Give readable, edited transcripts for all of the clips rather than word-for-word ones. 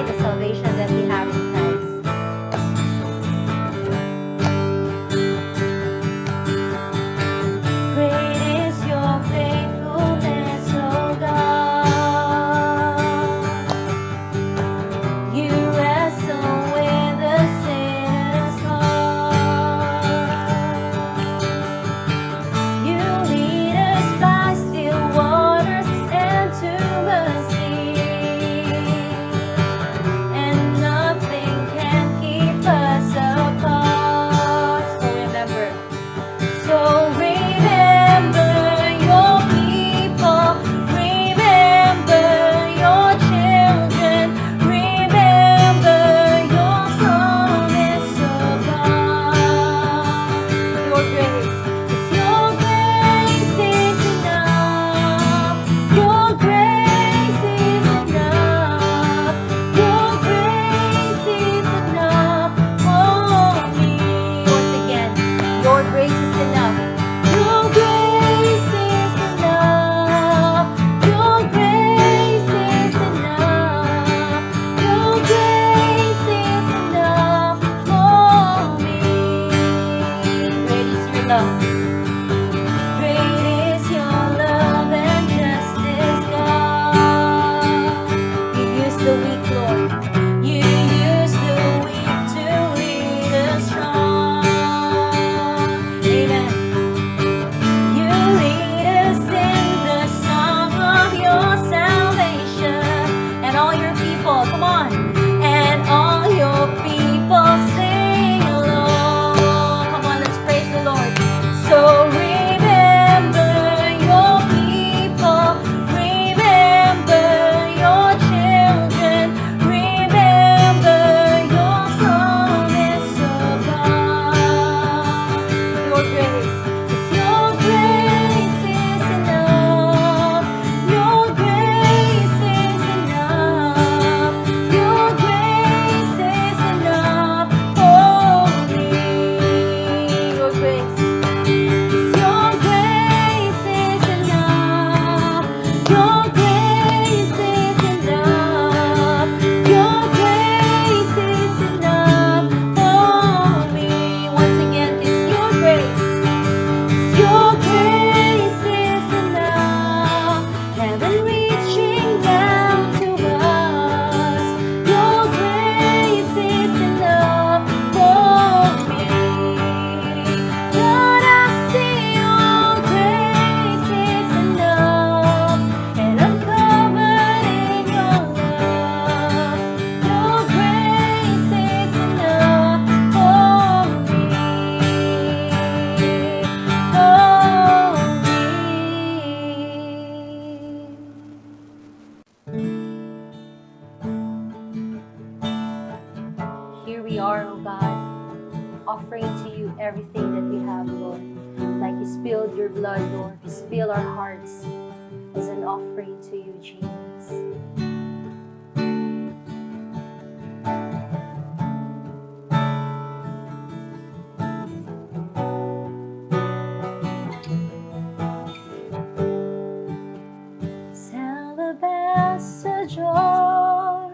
celebrate the salvation that we have in Christ. Great is your faithfulness, O God. You wrestle with the sinner's heart. You lead us by still waters and to mercy, and nothing can keep us apart. So remember. So remember your people, remember your children, remember your promise, oh God. Your grace, 'cause your grace is enough. Your grace is enough. Your grace is enough for me. Once again, your grace is enough. Your grace is enough. Your grace is enough. Your grace is enough for me. Great is your love. Great is your love and justice, God. You use the weak, Lord. You use the weak to lead us strong. Amen. You lead us in the song of your salvation. And all your people, come on. And all your people sing along. Come on, let's praise the Lord. So remember your people, remember your children, remember your promise, oh God. Your grace, 'cause your grace is enough. Your grace is enough. Your grace is enough for me. Your grace. 'Cause your grace is enough. Your grace is enough. Your grace is enough for me. Once again, it's your grace. Your grace is enough. Heaven reaching down to us. Your grace is enough for me. God, I see your grace is enough, and I'm covered in your love. Your grace is enough for me. For me. Here we are, O God, offering to you everything that we have, Lord. Like you spilled your blood, Lord, we spill our hearts as an offering to you, Jesus. This alabaster jar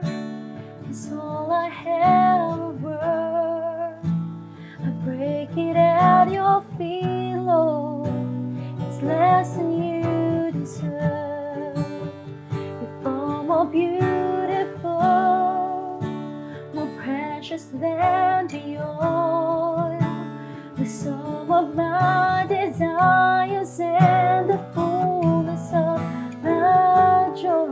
is all I have of worth. I break it at your feet, Lord. It's less than you deserve. You're far more beautiful, more precious than the oil. The sum of my desires and the fullness of my joy.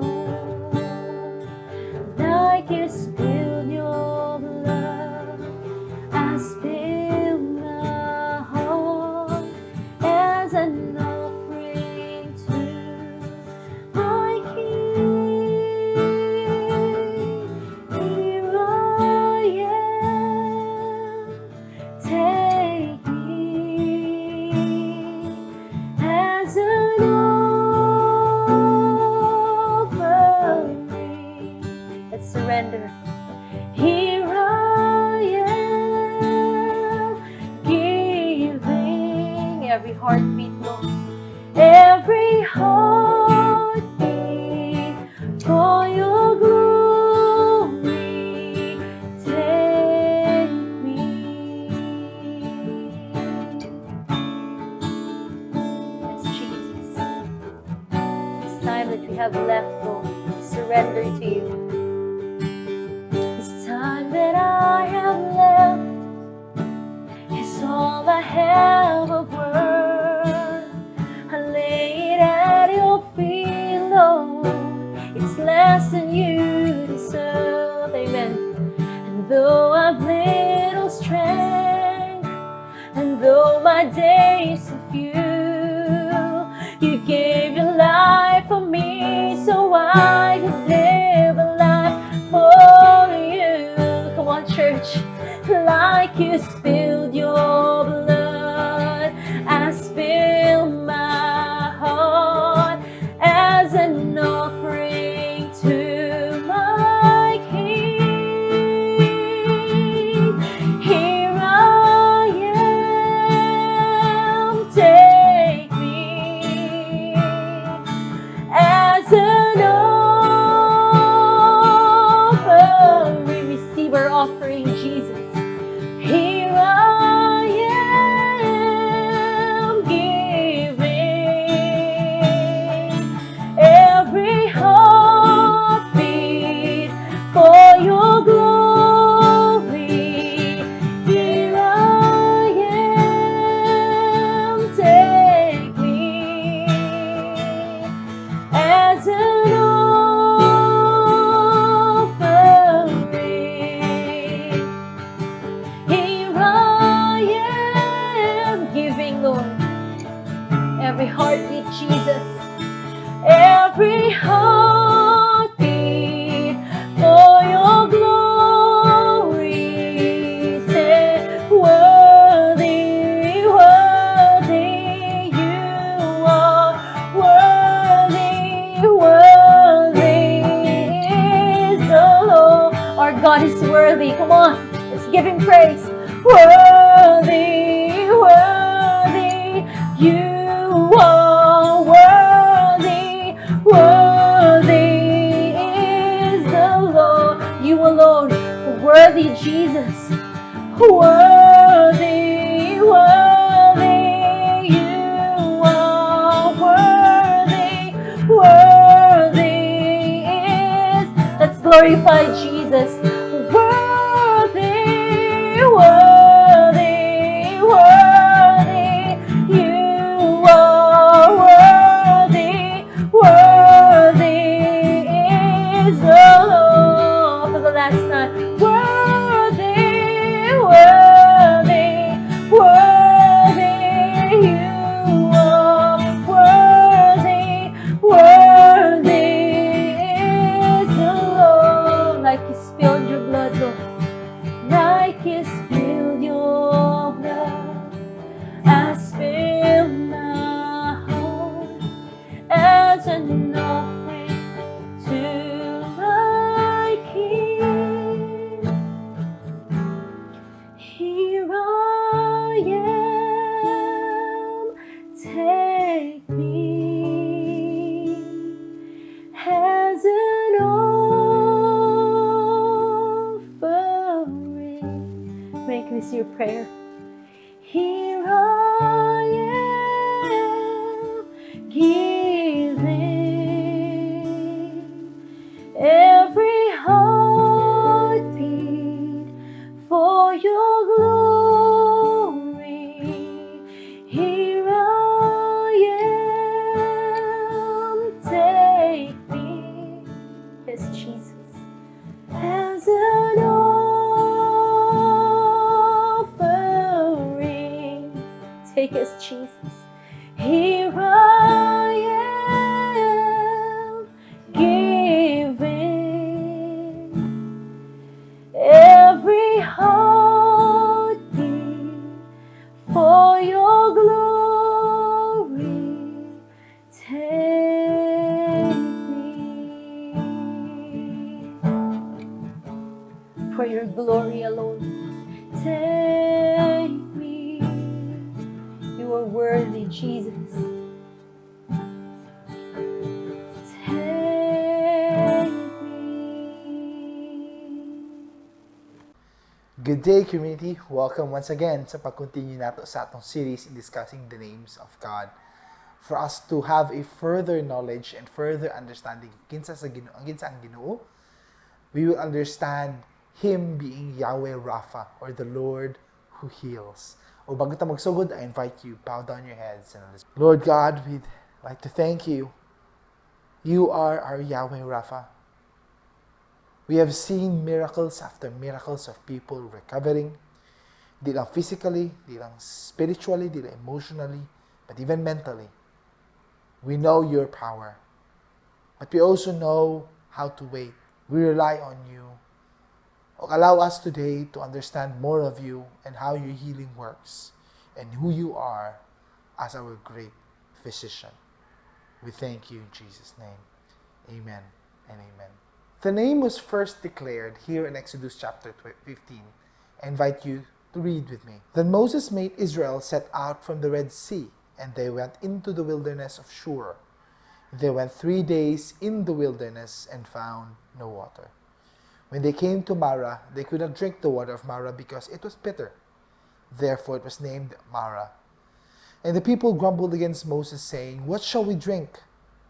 Like you spilled your blood, I spill my heart as an offering to my King. Here I am, take me as an offering. Let's surrender. Here I am, giving every heartbeat, Lord, every heartbeat for your glory. Though I've little strength, and though my days are few, you gave your life for me so I could live a life for you. Come on, church. Like you spilled your blood, I spill my heart as an offering to my King. Here I am, take me as an offering. Receive our offering, Jesus. Here I am, giving every heartbeat for your glory. Here I am, take me as an offering. Here I am, giving, Lord, every heartbeat, Jesus, every heartbeat for your glory. Say, "Worthy, worthy you are, worthy, worthy is the Lord." Our God is worthy. Come on, let's give him praise. Worthy, worthy, you are worthy, worthy is the Lord. You alone, worthy, Jesus. Worthy, worthy, you are worthy, worthy is. Let's glorify Jesus. Worthy, worthy, worthy, you are worthy, worthy is the Lord. For the last time, worthy, worthy, worthy, you are worthy, worthy is the Lord. Like you spilled your blood, Lord, like you spilled your blood, I spill my heart as an offering to my King. Here I am, take me as an offering. Make this your prayer. Here I am, giving every heartbeat for your glory. Here I am, take me, yes, Jesus, as an offering. Take us, Jesus. Here I am, giving every heartbeat for your glory. Take me for your glory alone. Take me. You are worthy, Jesus. Take me. Good day, community! Welcome once again sa pag-continue nato sa atong series in discussing the names of God. For us to have a further knowledge and further understanding kinsa sa Ginoo, ang kinsa ang Ginoo, we will understand Him being Yahweh Rapha, or the Lord who heals. O bago ta magsugod, I invite you, bow down your heads and listen. Lord God, we'd like to thank you. You are our Yahweh Rapha. We have seen miracles after miracles of people recovering, di lang physically, di lang spiritually, di lang emotionally, but even mentally. We know your power. But we also know how to wait. We rely on you. Allow us today to understand more of you and how your healing works and who you are as our great physician. We thank you in Jesus' name. Amen and amen. The name was first declared here in Exodus chapter 15. I invite you to read with me. Then Moses made Israel set out from the Red Sea, and they went into the wilderness of Shur. They went 3 days in the wilderness and found no water. When they came to Marah, they could not drink the water of Marah because it was bitter. Therefore it was named Marah. And the people grumbled against Moses, saying, "What shall we drink?"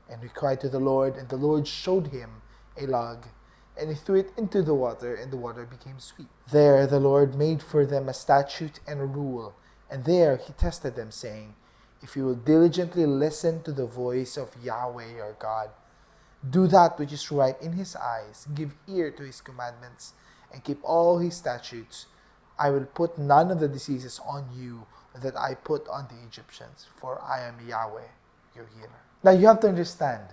And he cried to the Lord, and the Lord showed him a log, and he threw it into the water, and the water became sweet. There the Lord made for them a statute and a rule, and there he tested them, saying, "If you will diligently listen to the voice of Yahweh your God, do that which is right in his eyes, give ear to his commandments, and keep all his statutes, I will put none of the diseases on you that I put on the Egyptians, for I am Yahweh, your healer." Now you have to understand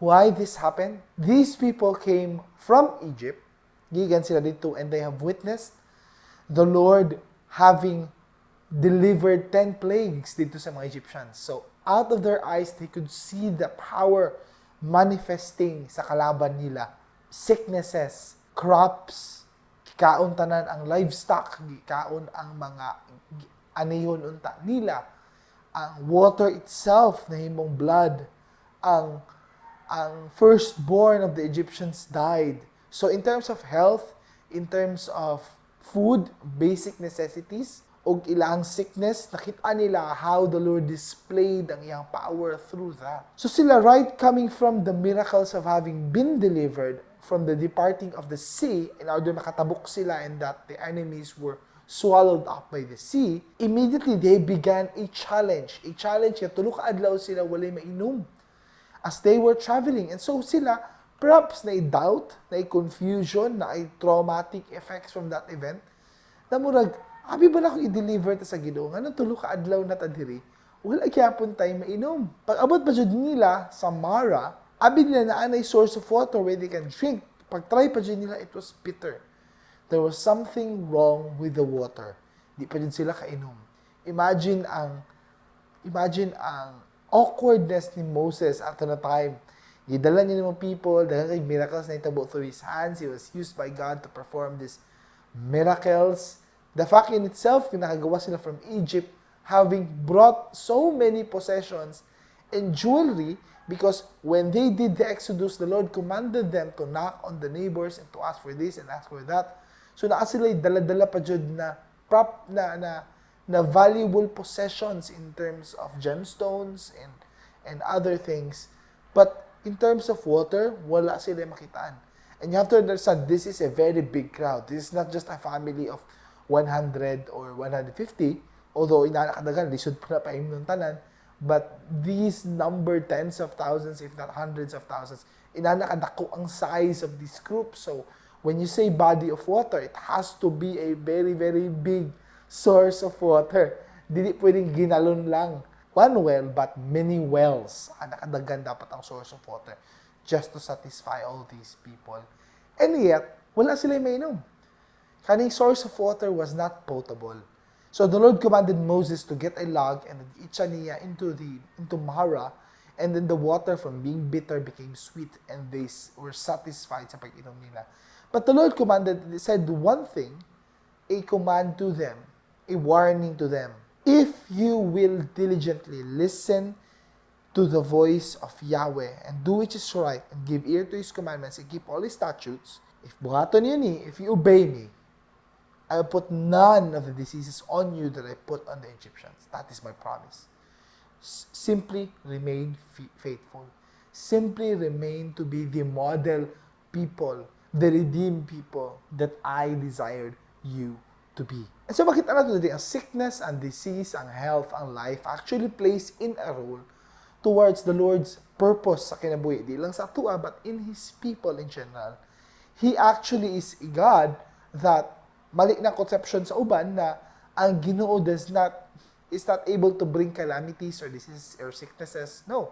why this happened. These people came from Egypt, gikan sila didto, and they have witnessed the Lord having delivered 10 plagues didto sa mga Egyptians. So, out of their eyes, they could see the power manifesting sa kalaban nila. Sicknesses, crops, gikaon tanan ang livestock, gikaon ang mga anihon unta nila, ang water itself nahimong blood, ang firstborn of the Egyptians died. So in terms of health, in terms of food, basic necessities, ug ilang sickness, nakita nila how the Lord displayed ang iyang power through that. So sila, right coming from the miracles of having been delivered from the departing of the sea in order makatabok sila and that the enemies were swallowed up by the sea, immediately they began a challenge. A challenge nga tulo ka adlaw sila walay mainom as they were traveling. And so sila, perhaps na doubt, na confusion, na traumatic effects from that event, na murag, "Abi ba nako i-deliver ta sa Ginoo? Nganong tulo ka adlaw na ta diri? Wala gyapon tay mainom." Pag abot pa jud nila sa Mara, abi nila naa nay source of water where they can drink. Pag try pa jud nila, it was bitter. There was something wrong with the water. Di pa jud sila kainom. Imagine ang awkwardness ni Moses at the time. Gidala niya ng mga people, daghan kay miracles na hitabo through his hands. He was used by God to perform these miracles. The fact in itself, kung nakagawa sila from Egypt, having brought so many possessions and jewelry, because when they did the Exodus, the Lord commanded them to knock on the neighbors and to ask for this and ask for that. So naa sila dala-dala pa jud na prop na valuable possessions in terms of gemstones and other things. But in terms of water, wala sila makitaan. And you have to understand, this is a very big crowd. This is not just a family of 100 or 150, although inana kadaghan, lisod pa na paimnon tanan, but these number tens of thousands, if not hundreds of thousands, inana kadako ang size of this group. So, when you say body of water, it has to be a very, very big source of water. Dili pwedeng ginalon lang. One well, but many wells. Ana kadaghan dapat ang source of water just to satisfy all these people. And yet, wala sila mainom. Kaning source of water was not potable. So the Lord commanded Moses to get a log and itsa niya into Mara, and then the water from being bitter became sweet and they were satisfied sa pag-inom nila. But the Lord commanded, said one thing, a command to them, a warning to them. "If you will diligently listen to the voice of Yahweh and do which is right and give ear to His commandments and keep all His statutes," if buhaton niyo ni, "if you obey me, I will put none of the diseases on you that I put on the Egyptians. That is my promise." Simply remain faithful. Simply remain to be the model people, the redeemed people that I desired you to be. And so makita natin dito, ang sickness, ang disease, ang health, ang life actually plays in a role towards the Lord's purpose sa kinabuhi. Di lang sa atua, but in His people in general. He actually is a God that mali na conception sa uban na ang Ginoo does not is not able to bring calamities or diseases or sicknesses. No.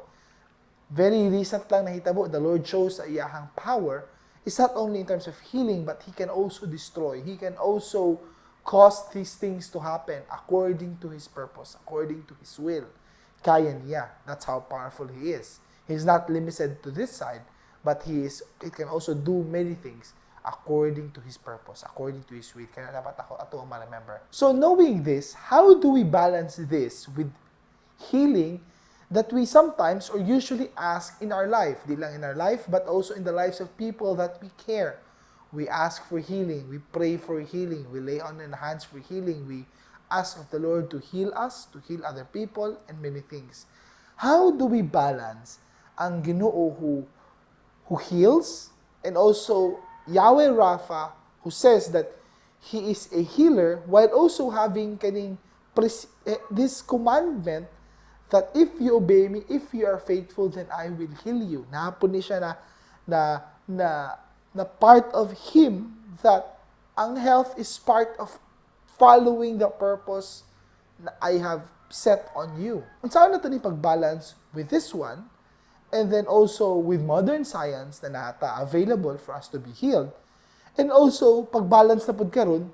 Very recent lang nahitabo, the Lord shows sa iyahang power is not only in terms of healing, but He can also destroy. He can also cause these things to happen according to His purpose, according to His will. Kaya niya. That's how powerful He is. He's not limited to this side, but He can also do many things according to His purpose, according to His will. Kaya dapat ako ato ang ma-remember. So knowing this, how do we balance this with healing that we sometimes or usually ask in our life? Di lang in our life, but also in the lives of people that we care. We ask for healing, we pray for healing, we lay on hands for healing, we ask of the Lord to heal us, to heal other people, and many things. How do we balance ang Ginoo who heals and also Yahweh Rapha, who says that He is a healer, while also having kaning this commandment that if you obey me, if you are faithful, then I will heal you? Naa pud ni siya na part of Him that ang health is part of following the purpose na I have set on you. Unsa na to ni pag-balance with this one and then also with modern science na naa ta available for us to be healed, and also pag-balance na pud karon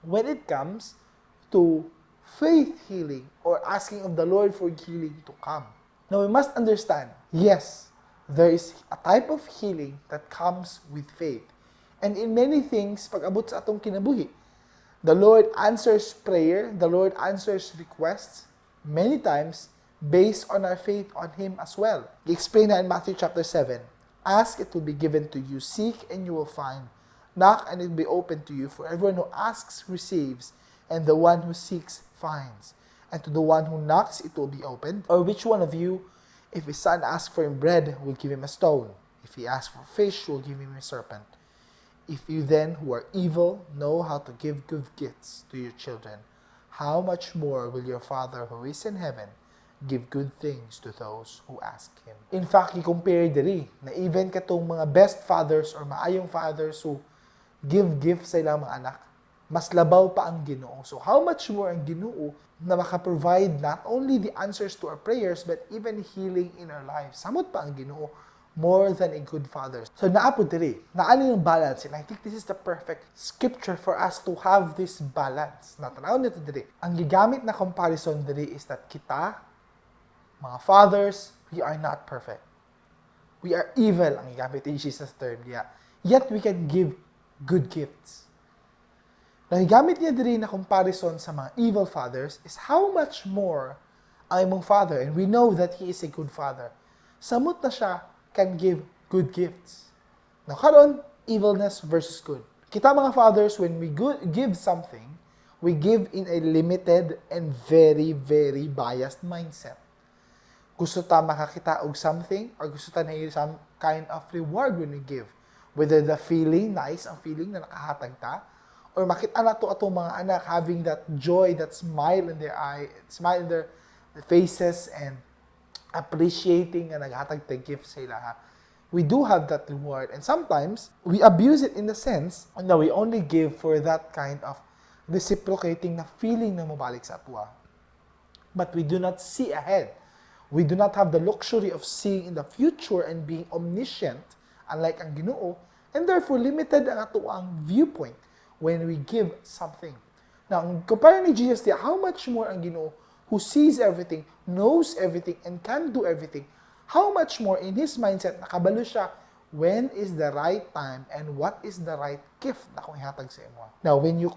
when it comes to faith healing or asking of the Lord for healing to come? Now we must understand, yes, there is a type of healing that comes with faith. And in many things, pag abot sa atong kinabuhi, the Lord answers prayer, the Lord answers requests many times based on our faith on Him as well. He explained that in Matthew chapter 7. "Ask, it will be given to you. Seek, and you will find. Knock, and it will be open to you. For everyone who asks receives, and the one who seeks finds. And to the one who knocks, it will be opened. Or which one of you, if his son asks for him bread, will give him a stone? If he asks for fish, will give him a serpent? If you then, who are evil, know how to give good gifts to your children, how much more will your Father who is in heaven give good things to those who ask Him?" In fact, i-compare diri na even katong mga best fathers or maayong fathers who give gifts sa ilang mga anak, mas labaw pa ang Ginoo. So how much more ang Ginoo na maka-provide not only the answers to our prayers but even healing in our lives? Samot pa ang Ginoo more than a good father. So naa pud diri, naa ni yung balance, and I think this is the perfect scripture for us to have this balance. Natanaw nito diri. Ang gigamit na comparison diri is that kita, mga fathers, we are not perfect. We are evil, ang gigamit in Jesus term niya. Yet we can give good gifts. Now, gigamit niya diri na comparison sa mga evil fathers is how much more ang imong father, and we know that He is a good father. Samot na siya can give good gifts. Now, karon, evilness versus good. Kita mga fathers, when we give something, we give in a limited and very, very biased mindset. Gusto ta makakita og something or gusto ta na some kind of reward when we give. Whether the feeling, nice ang feeling na nakahatag ta, or makita na to atong mga anak having that joy, that smile in their eye, smile in their faces and appreciating nga naghatag ta gift sa ila. We do have that reward, and sometimes we abuse it in the sense na we only give for that kind of reciprocating na feeling na mobalik sa atoa. But we do not see ahead. We do not have the luxury of seeing in the future and being omniscient, unlike ang Ginoo, and therefore limited ang atoang viewpoint when we give something. Now, ang compare ni Jesus diya, how much more ang Ginoo who sees everything, knows everything, and can do everything, how much more in His mindset, nakabalo siya when is the right time and what is the right gift na akong ihatag sa imo. Now, when you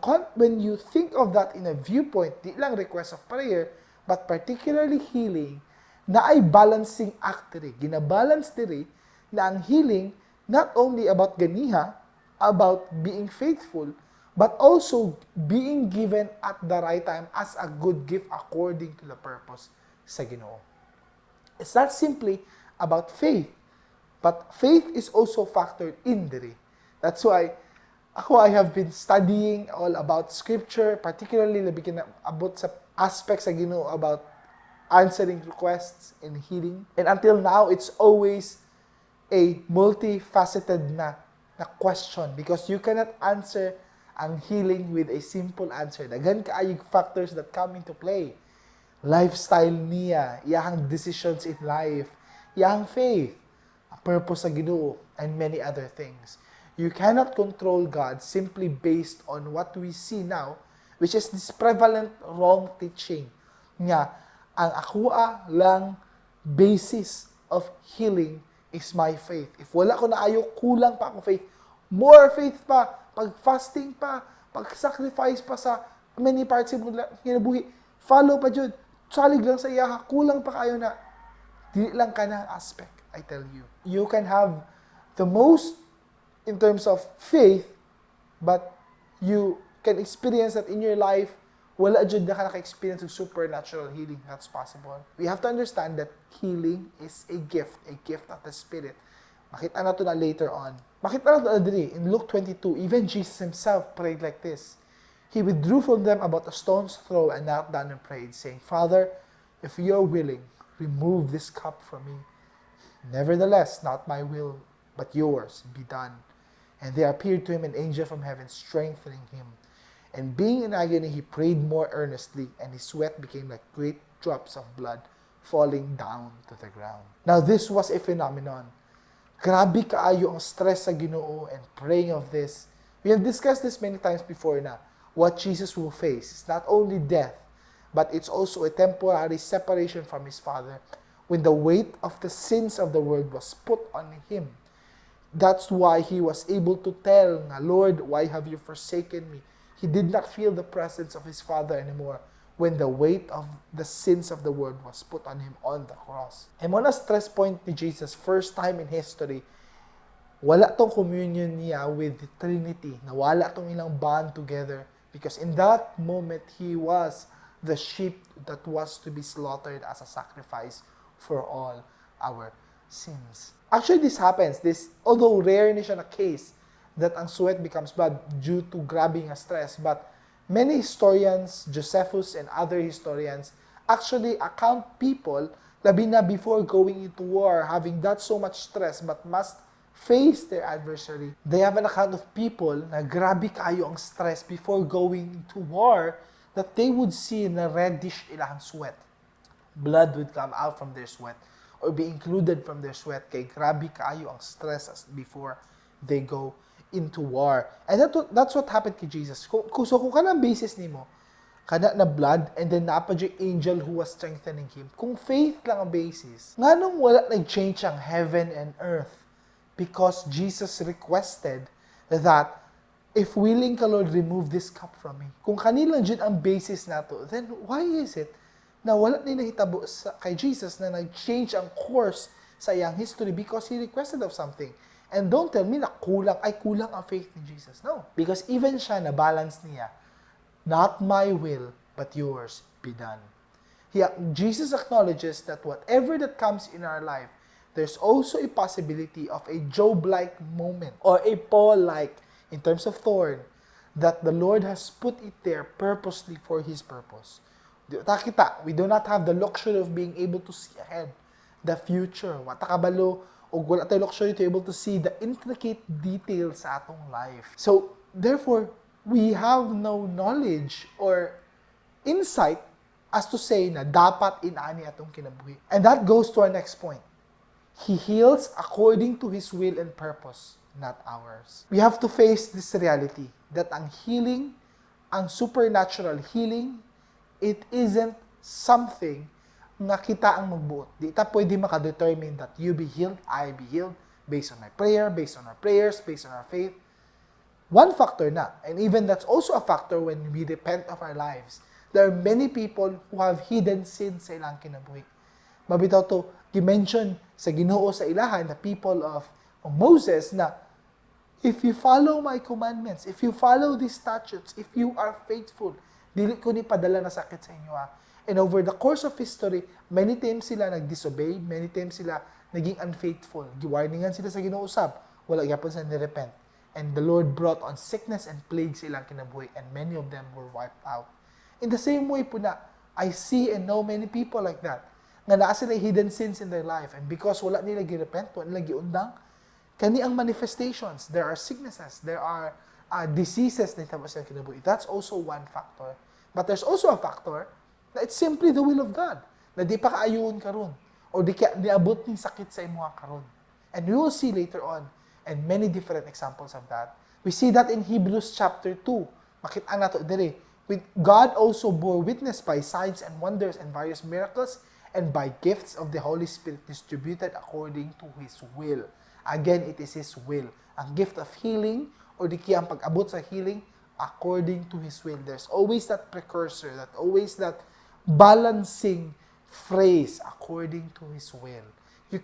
think of that in a viewpoint, di lang request of prayer, but particularly healing, naay balancing act diri. Ginabalance diri na ang healing not only about ganiha, about being faithful, but also being given at the right time as a good gift according to the purpose sa Ginoo. It's not simply about faith, but faith is also factored in diri. That's why ako, I have been studying all about scripture, particularly labi kina about sa aspects sa Ginoo about answering requests and healing. And until now, it's always a multifaceted na na question because you cannot answer ang healing with a simple answer. Daghan kaayo factors that come into play. Lifestyle niya, iyahang decisions in life, iyahang faith, ang purpose sa Ginoo, and many other things. You cannot control God simply based on what we see now, which is this prevalent wrong teaching nga ang akoa lang basis of healing is my faith. If wala ko naayo, kulang pa akong faith. More faith pa, pag-fasting pa, pag-sacrifice pa sa many parts ng kinabuhi. Follow pa jud. Salig lang sa iyaha, kulang pa kayo na. Dili lang ka na aspect, I tell you. You can have the most in terms of faith, but you can experience that in your life, wala jud na ka naka-experience of supernatural healing. That's possible. We have to understand that healing is a gift of the Spirit. Makita nato na later on. Makita nato na diri in Luke 22, even Jesus himself prayed like this. He withdrew from them about a stone's throw and knelt down and prayed, saying, "Father, if you are willing, remove this cup from me. Nevertheless, not my will, but yours be done." And there appeared to him an angel from heaven, strengthening him. And being in agony, he prayed more earnestly, and his sweat became like great drops of blood falling down to the ground. Now, this was a phenomenon. Grabe kaayo ang stress sa Ginoo and praying of this. We have discussed this many times before na what Jesus will face is not only death, but it's also a temporary separation from his Father when the weight of the sins of the world was put on him. That's why he was able to tell nga, "Lord, why have you forsaken me?" He did not feel the presence of his Father anymore when the weight of the sins of the world was put on him on the cross. And mao na stress point ni Jesus, first time in history, wala tong communion niya with the Trinity. Nawala tong ilang bond together because in that moment, he was the sheep that was to be slaughtered as a sacrifice for all our sins. Actually, this happens. This, although rare ni siya na case that ang sweat becomes blood due to grabbing a stress, but many historians, Josephus and other historians, actually account people, labi na before going into war, having that so much stress but must face their adversary. They have an account of people na grabe kayo ang stress before going into war that they would see na reddish ilang sweat. Blood would come out from their sweat or be included from their sweat kay grabe kaayo ang stress as before they go into war. And that's what happened kay Jesus. So kung kanang basis nimo, kana na blood and then naa pa yung angel who was strengthening him. Kung faith lang ang basis, nganong wala nag-change ang heaven and earth? Because Jesus requested that if willing ka, Lord, remove this cup from me. Kung kani lang jud ang basis nato, then why is it na wala ni nahitabo sa, kay Jesus na nag-change ang course sa iyang history because he requested of something? And don't tell me na kulang, ay kulang ang faith ni Jesus. No. Because even siya na balance niya, "Not my will, but yours be done." Jesus acknowledges that whatever that comes in our life, there's also a possibility of a Job-like moment or a Paul-like in terms of thorn that the Lord has put it there purposely for His purpose. Di ta kita, we do not have the luxury of being able to see ahead, the future. Wa ta kabalo o wala tayo luxury to able to see the intricate details sa atong life. So, therefore, we have no knowledge or insight as to say na dapat inani atong kinabuhi. And that goes to our next point. He heals according to His will and purpose, not ours. We have to face this reality that ang healing, ang supernatural healing, it isn't something nga kita ang magbuot. Di ta pwede makadetermine that you be healed, I be healed, based on my prayer, based on our prayers, based on our faith. One factor na, and even that's also a factor when we repent of our lives. There are many people who have hidden sins sa ilang kinabuhi. Mao bitaw to, gi-mention sa Ginoo sa ilahan, the people of Moses, na if you follow my commandments, if you follow these statutes, if you are faithful, dili ko ni padala na sakit sa inyo. Ah. And over the course of history, many times sila nag-disobey, many times sila naging unfaithful. Giwarningan sila sa Ginoo usab, wala gyapon sila ni-repent. And the Lord brought on sickness and plague sa ilang kinabuhi, and many of them were wiped out. In the same way pud na, I see and know many people like that, nga naa sila hidden sins in their life. And because wala nila gi-repent, wala nila giundang, Kani ang manifestations, there are sicknesses, there are diseases na hitabo sa kinabuhi. That's also one factor. But there's also a factor na it's simply the will of God na di pa kaayoon karon or di ka niabot ning sakit sa imuha karon. And we will see later on and many different examples of that. We see that in Hebrews chapter 2. Makita nato diri. With God also bore witness by signs and wonders and various miracles and by gifts of the Holy Spirit distributed according to His will. Again, it is His will. Ang gift of healing or di kaya ang pag-abot sa healing according to His will. There's always that precursor, that always that balancing phrase, "according to His will." You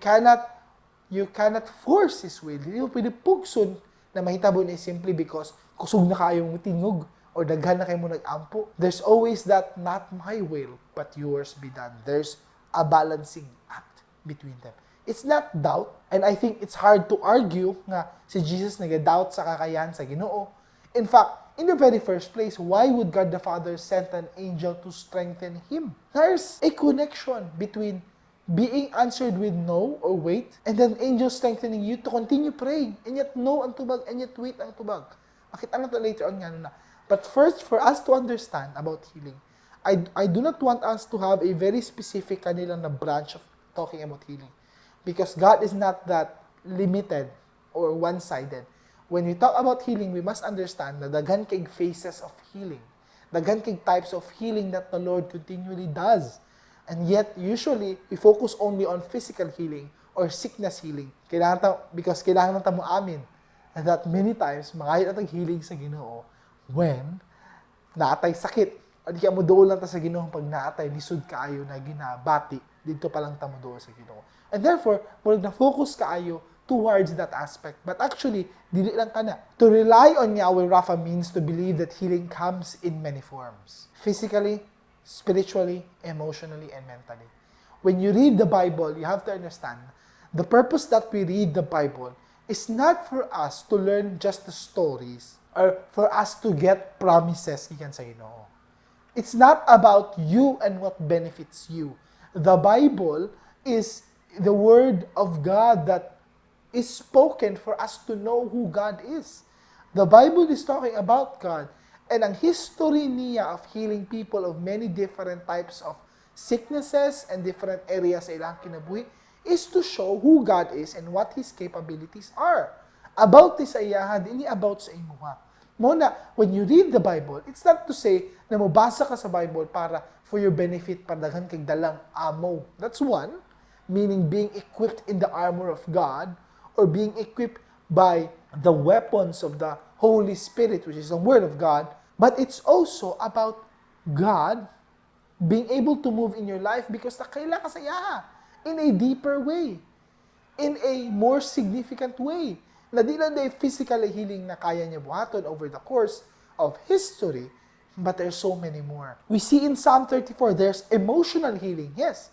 cannot force His will. Hindi mo pwede pugson na mahitabo ni simply because kusog na kaayong tingog or daghan na kayo mo nag-ampo. There's always that "not my will, but yours be done." There's a balancing act between them. It's not doubt, and I think it's hard to argue nga si Jesus nag-doubt sa kakayahan sa Ginoo. In fact, in the very first place, why would God the Father send an angel to strengthen him? There's a connection between being answered with no or wait, and then angel strengthening you to continue praying. And yet no ang tubag, and yet wait ang tubag. Makita na to later on nga na. But first, for us to understand about healing, I do not want us to have a very specific kanila na branch of talking about healing. Because God is not that limited or one-sided. When we talk about healing, we must understand na daghan kay phases of healing. Daghan kay types of healing that the Lord continually does. And yet, usually, we focus only on physical healing or sickness healing. Kailangan ta, because kailangan na ta mo amin that many times, mangayo na tag healing sa Ginoo when naatay sakit. O di kaya mo dool lang ta sa Ginoo pag naatay lisod kaayo na ginabati. Dito pa lang ta mo dool sa Ginoo. And therefore, murag na focus kaayo towards that aspect. But actually, dili lang kana. To rely on Yahweh Rapha means to believe that healing comes in many forms. Physically, spiritually, emotionally, and mentally. When you read the Bible, you have to understand the purpose that we read the Bible is not for us to learn just the stories or for us to get promises gikan sa Ginoo. It's not about you and what benefits you. The Bible is the word of God that is spoken for us to know who God is. The Bible is talking about God and ang history niya of healing people of many different types of sicknesses and different areas sa ilang kinabuhi is to show who God is and what His capabilities are. About ni sa iyaha, dili about sa imuha. Mao na, when you read the Bible, it's not to say na mobasa ka sa Bible para for your benefit, para daghan kay dalang amo. That's one, meaning being equipped in the armor of God or being equipped by the weapons of the Holy Spirit, which is the Word of God. But it's also about God being able to move in your life because nakaila ka sa iyaha in a deeper way, in a more significant way. Na di lang day physical healing na kaya niya buhaton over the course of history, but there's so many more. We see in Psalm 34, there's emotional healing. Yes,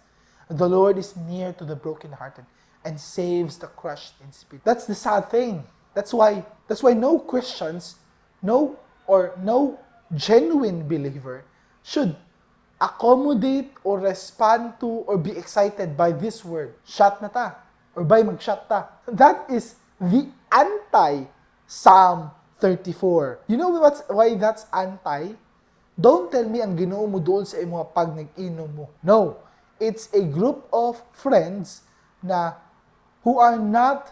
the Lord is near to the brokenhearted and saves the crushed in spirit. That's the sad thing. That's why no Christians, no or no genuine believer should accommodate or respond to or be excited by this word. "Shot na ta." Or by mag-shot ta. That is the anti Psalm 34. You know why that's anti? Don't tell me ang Ginoo mo doon sa imo pag nag-inom mo. No. It's a group of friends na who are not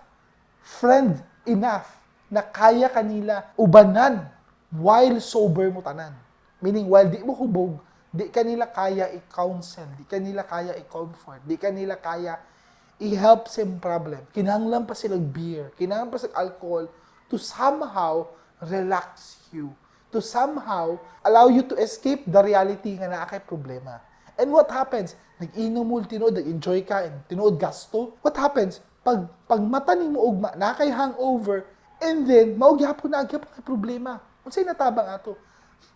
friend enough na kaya kanila ubanan while sober mo tanan. Meaning, while di mo hubog, di kanila kaya i-counsel, di kanila kaya i-comfort, di kanila kaya i-help sa imong problem. Kinahanglan pa silang beer, kinahanglan pa silang alcohol to somehow relax you, to somehow allow you to escape the reality nga naa kay problema. And what happens? Nag-inom mo, tinuod, nag-enjoy ka, and tinuod gasto. What happens? Pag mata nimo ugma, naa kay hangover, and then, mao gyapon na gyapon kay problema. Unsay natabang ato?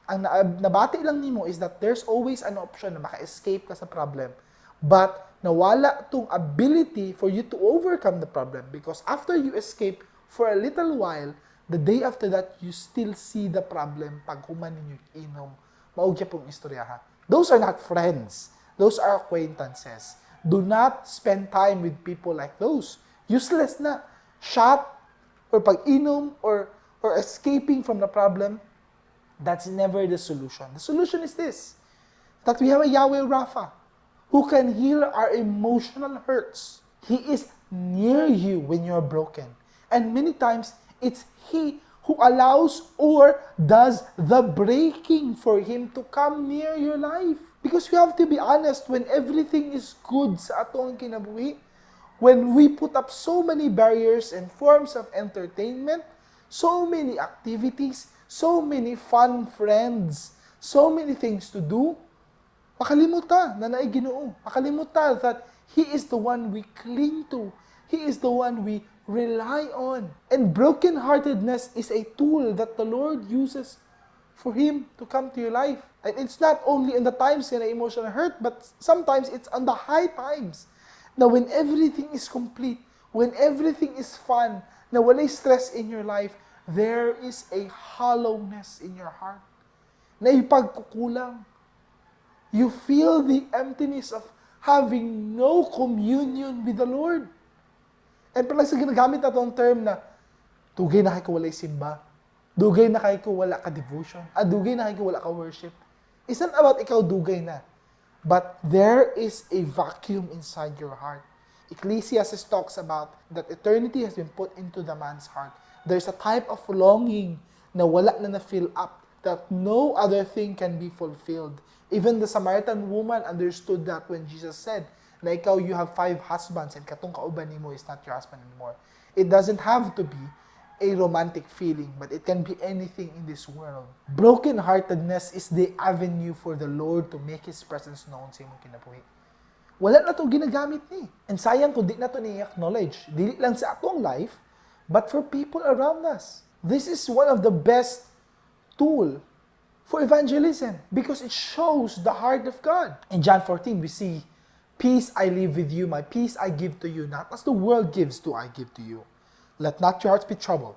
Ang nabati lang nimo is that there's always an option na maka-escape ka sa problem. But nawala tong ability for you to overcome the problem because after you escape for a little while, the day after that, you still see the problem pag human ninyo inom. Mao gyapong istorya ha. Those are not friends. Those are acquaintances. Do not spend time with people like those. Useless na. Shot or pag-inom or escaping from the problem, that's never the solution. The solution is this, that we have a Yahweh Rapha who can heal our emotional hurts. He is near you when you're broken. And many times, it's He who allows or does the breaking for Him to come near your life. Because we have to be honest, when everything is good sa atong kinabuhi, when we put up so many barriers and forms of entertainment, so many activities, so many fun friends, so many things to do, makalimot ta na naay Ginoo. Makalimot ta that He is the one we cling to. He is the one we rely on. And brokenheartedness is a tool that the Lord uses for Him to come to your life. And it's not only in the times na emotional hurt, but sometimes it's on the high times. Now, when everything is complete, when everything is fun, na walay stress in your life, there is a hollowness in your heart. Na ipagkukulang. You feel the emptiness of having no communion with the Lord. And parang sa ginagamit na tong term na, dugay na kay ko walay simba. Dugay na kay ko wala ka devotion. Ah, dugay na kay ko wala ka worship. It's not about ikaw dugay na. But there is a vacuum inside your heart. Ecclesiastes talks about that eternity has been put into the man's heart. There's a type of longing na wala na na-fill up, that no other thing can be fulfilled. Even the Samaritan woman understood that when Jesus said, na ikaw, you have five husbands and katong kauban nimo is not your husband anymore. It doesn't have to be a romantic feeling, but it can be anything in this world. Brokenheartedness is the avenue for the Lord to make His presence known sa imong kinabuhi. Wala na to ginagamit ni. And sayang kung di na to ni-acknowledge. Dili lang sa atong life, but for people around us. This is one of the best tool for evangelism because it shows the heart of God. In John 14, we see, "Peace I leave with you, my peace I give to you, not as the world gives do I give to you. Let not your hearts be troubled,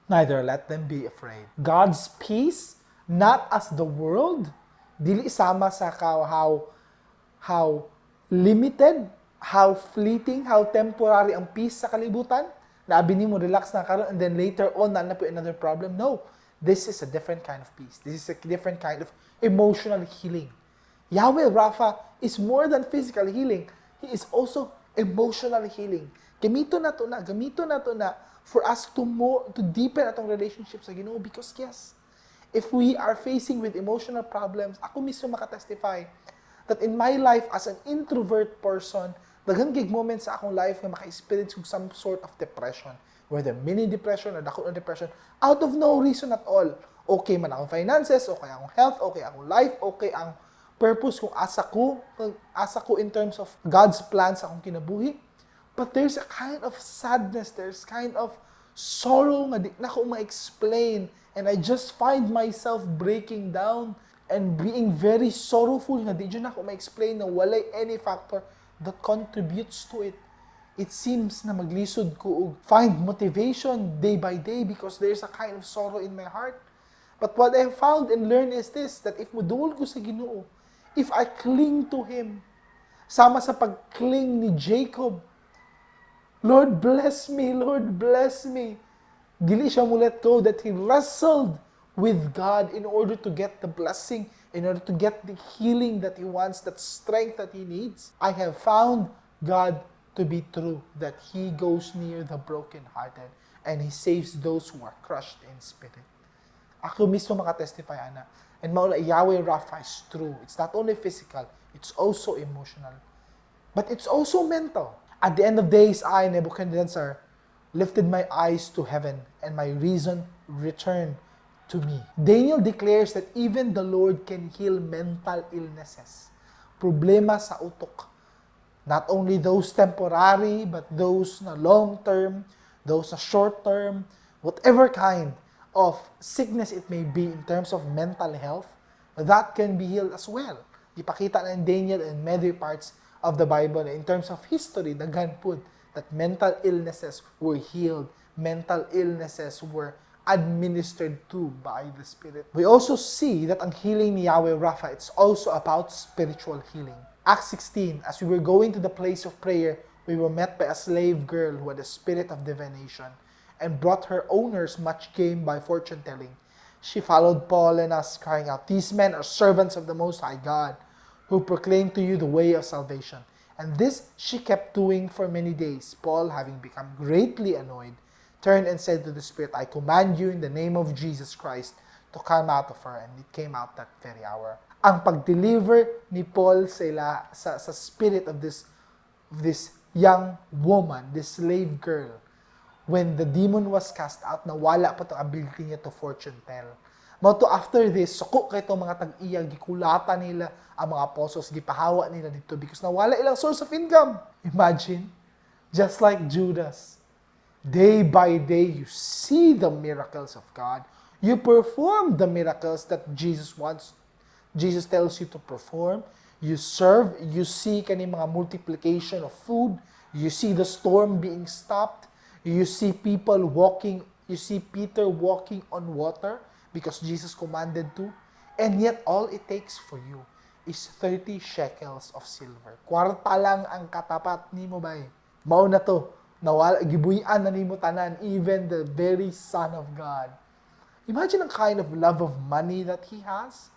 neither let them be afraid." God's peace, not as the world, dili sama sa how limited, how fleeting, how temporary ang peace sa kalibutan. Na abi nimo relax na karon and then later on naa na po another problem. No. This is a different kind of peace. This is a different kind of emotional healing. Yahweh Rapha is more than physical healing. He is also emotional healing. Gamito na to na for us to deepen atong relationship sa Ginoo because yes, if we are facing with emotional problems, ako mismo makatestify that in my life as an introvert person, daghan gig moments sa akong life nga maka-experience og some sort of depression, whether mini depression or dako na depression, out of no reason at all. Okay man akong finances, okay akong health, okay akong life, okay ang purpose kung asa ko in terms of God's plan sa akong kinabuhi. But there's a kind of sadness, there's kind of sorrow nga di na ko ma-explain and I just find myself breaking down and being very sorrowful nga di jud nako ma-explain na walay any factor that contributes to it. It seems na maglisod ko og find motivation day by day because there's a kind of sorrow in my heart. But what I found and learned is this, that if muduol ko sa Ginoo, if I cling to Him, sama sa pag-cling ni Jacob, "Lord, bless me, Lord, bless me." Dili siya mo let go that he wrestled with God in order to get the blessing, in order to get the healing that he wants, that strength that he needs. I have found God to be true, that He goes near the brokenhearted and He saves those who are crushed in spirit. Ako mismo makatestify, ana. And mao na Yahweh Rapha is true. It's not only physical, it's also emotional. But it's also mental. At the end of days, I, Nebuchadnezzar, lifted my eyes to heaven and my reason returned to me. Daniel declares that even the Lord can heal mental illnesses. Problema sa utok. Not only those temporary, but those na long term, those na short term, whatever kind of sickness it may be in terms of mental health, that can be healed as well. Ipakita na in Daniel and many parts of the Bible in terms of history, daghan pud that mental illnesses were healed, mental illnesses were administered to by the Spirit. We also see that ang healing ni Yahweh Rapha, it's also about spiritual healing. Acts 16, as we were going to the place of prayer, we were met by a slave girl who had a spirit of divination and brought her owners much gain by fortune telling. She followed Paul and us, crying out, "These men are servants of the Most High God, who proclaim to you the way of salvation." And this she kept doing for many days. Paul, having become greatly annoyed, turned and said to the spirit, "I command you in the name of Jesus Christ to come out of her." And it came out that very hour. Ang pag-deliver ni Paul sa spirit of this young woman, this slave girl, when the demon was cast out, nawala pa tong ability niya to fortune tell. Mao to after this, suko kay itong mga tag-iya, gikulata nila ang mga apostles, gipahawa nila dito because nawala ilang source of income. Imagine, just like Judas, day by day you see the miracles of God. You perform the miracles that Jesus wants, Jesus tells you to perform. You serve, you see kani mga multiplication of food, you see the storm being stopped, you see people walking, you see Peter walking on water because Jesus commanded to. And yet all it takes for you is 30 shekels of silver. Kwarta lang ang katapat nimo, bay. Mao na to. Nawala, gibuy-an na nimo tanan, even the very Son of God. Imagine ang kind of love of money that he has.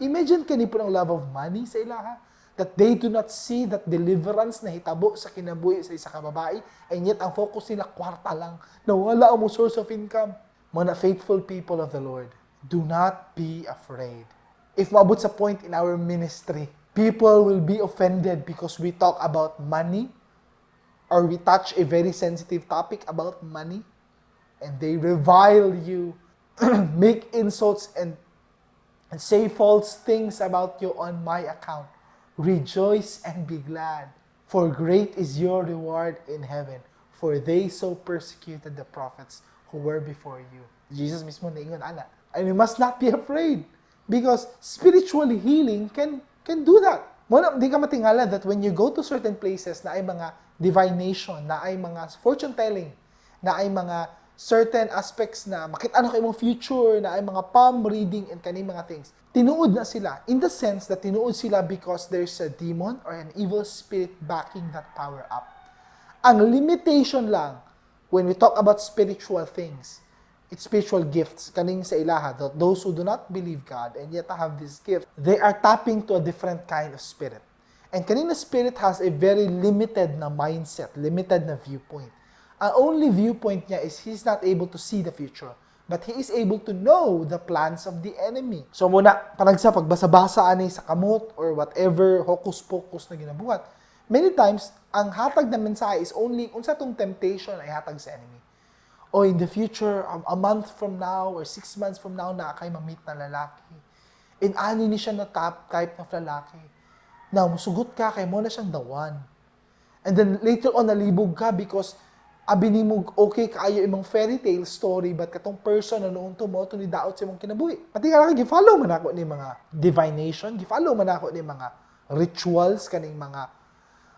Imagine kani po ng love of money sa ilaha, that they do not see that deliverance na hitabo sa kinabuhi sa isa ka babae, and yet ang focus nila kwarta lang. Nawala ang mo source of income. Mga faithful people of the Lord, do not be afraid. If maabot sa point in our ministry, people will be offended because we talk about money or we touch a very sensitive topic about money, and they revile you, make insults and say false things about you on my account, rejoice and be glad, for great is your reward in heaven, for they so persecuted the prophets who were before you. Jesus mismo naingon ana. And you must not be afraid because spiritual healing can do that. Mao na, di ka matingala that when you go to certain places na ay mga divination, na ay mga fortune telling, na ay mga certain aspects na makita na kay imong future, na ay mga palm reading and kani mga things. Tinuod na sila in the sense that tinuod sila because there's a demon or an evil spirit backing that power up. Ang limitation lang when we talk about spiritual things, it's spiritual gifts kaning sa ilaha, that those who do not believe God and yet have this gift, they are tapping to a different kind of spirit. And kanina spirit has a very limited na mindset, limited na viewpoint. Ang only viewpoint niya is he's not able to see the future, but he is able to know the plans of the enemy. So mao na, panagsa pagbasa-basa ani sa kamot or whatever hocus-pocus na ginabuhat, many times, ang hatag na mensahe is only unsa tong temptation ay hatag sa enemy. O in the future, a month from now or 6 months from now, na kay ma-meet na lalaki. In ani ni siya na top type of lalaki. Now, musugot ka kay mao na siyang the one. And then later on, nalibog ka because abi nimo okay kaayo imong fairy tale story, but katong person na noon to mao to ni daot sa imong kinabuhi. Pati ka gi-follow man ako ni mga divination, gi-follow man ako ni mga rituals, kaning mga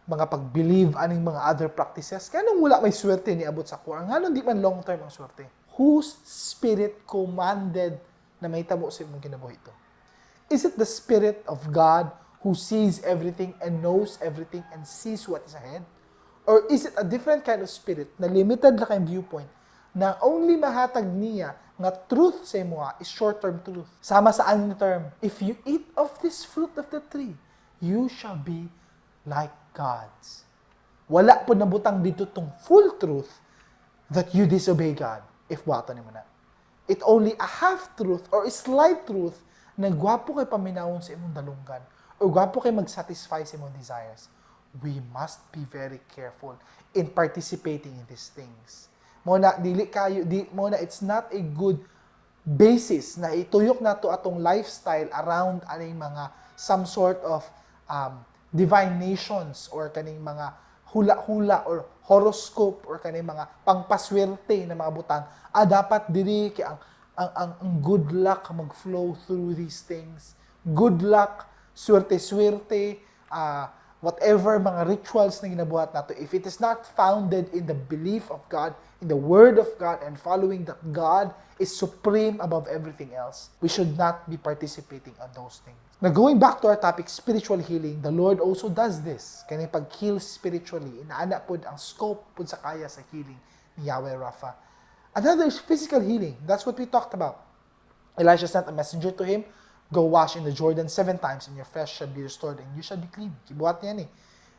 pag-believe aning mga other practices. Kanang wala may swerte ni abot sa kuha. Nganong di man long term ang swerte? Whose spirit commanded na mahitabo sa imong kinabuhi to? Is it the spirit of God who sees everything and knows everything and sees what is ahead? Or is it a different kind of spirit na limited na kay viewpoint na only mahatag niya nga truth sa imo is short-term truth? Sama sa ano term, "If you eat of this fruit of the tree, you shall be like gods." Wala po nabutang dito tong full truth that you disobey God if buhaton nimo na. It only a half truth or a slight truth na gwapo kay paminawon sa imong dalunggan or gwapo kay mag-satisfy sa imong desires. We must be very careful in participating in these things. Mao na dili kayo di mao na it's not a good basis na ituyok nato atong lifestyle around aning mga some sort of divinations or kaning mga hula-hula or horoscope or kaning mga pangpaswerte na mga butang. Ah, dapat diri kay ang good luck mag-flow through these things. Good luck, swerte-swerte, whatever mga rituals na ginabuhat nato, if it is not founded in the belief of God, in the Word of God, and following that God is supreme above everything else, we should not be participating on those things. Now, going back to our topic, spiritual healing, the Lord also does this. Kani pag-heal spiritually, inaana pod ang scope pod sa kaya sa healing ni Yahweh Rapha. Another is physical healing. That's what we talked about. Elijah sent a messenger to him, "Go wash in the Jordan seven times, and your flesh shall be restored, and you shall be clean." Gibuhat niya ni.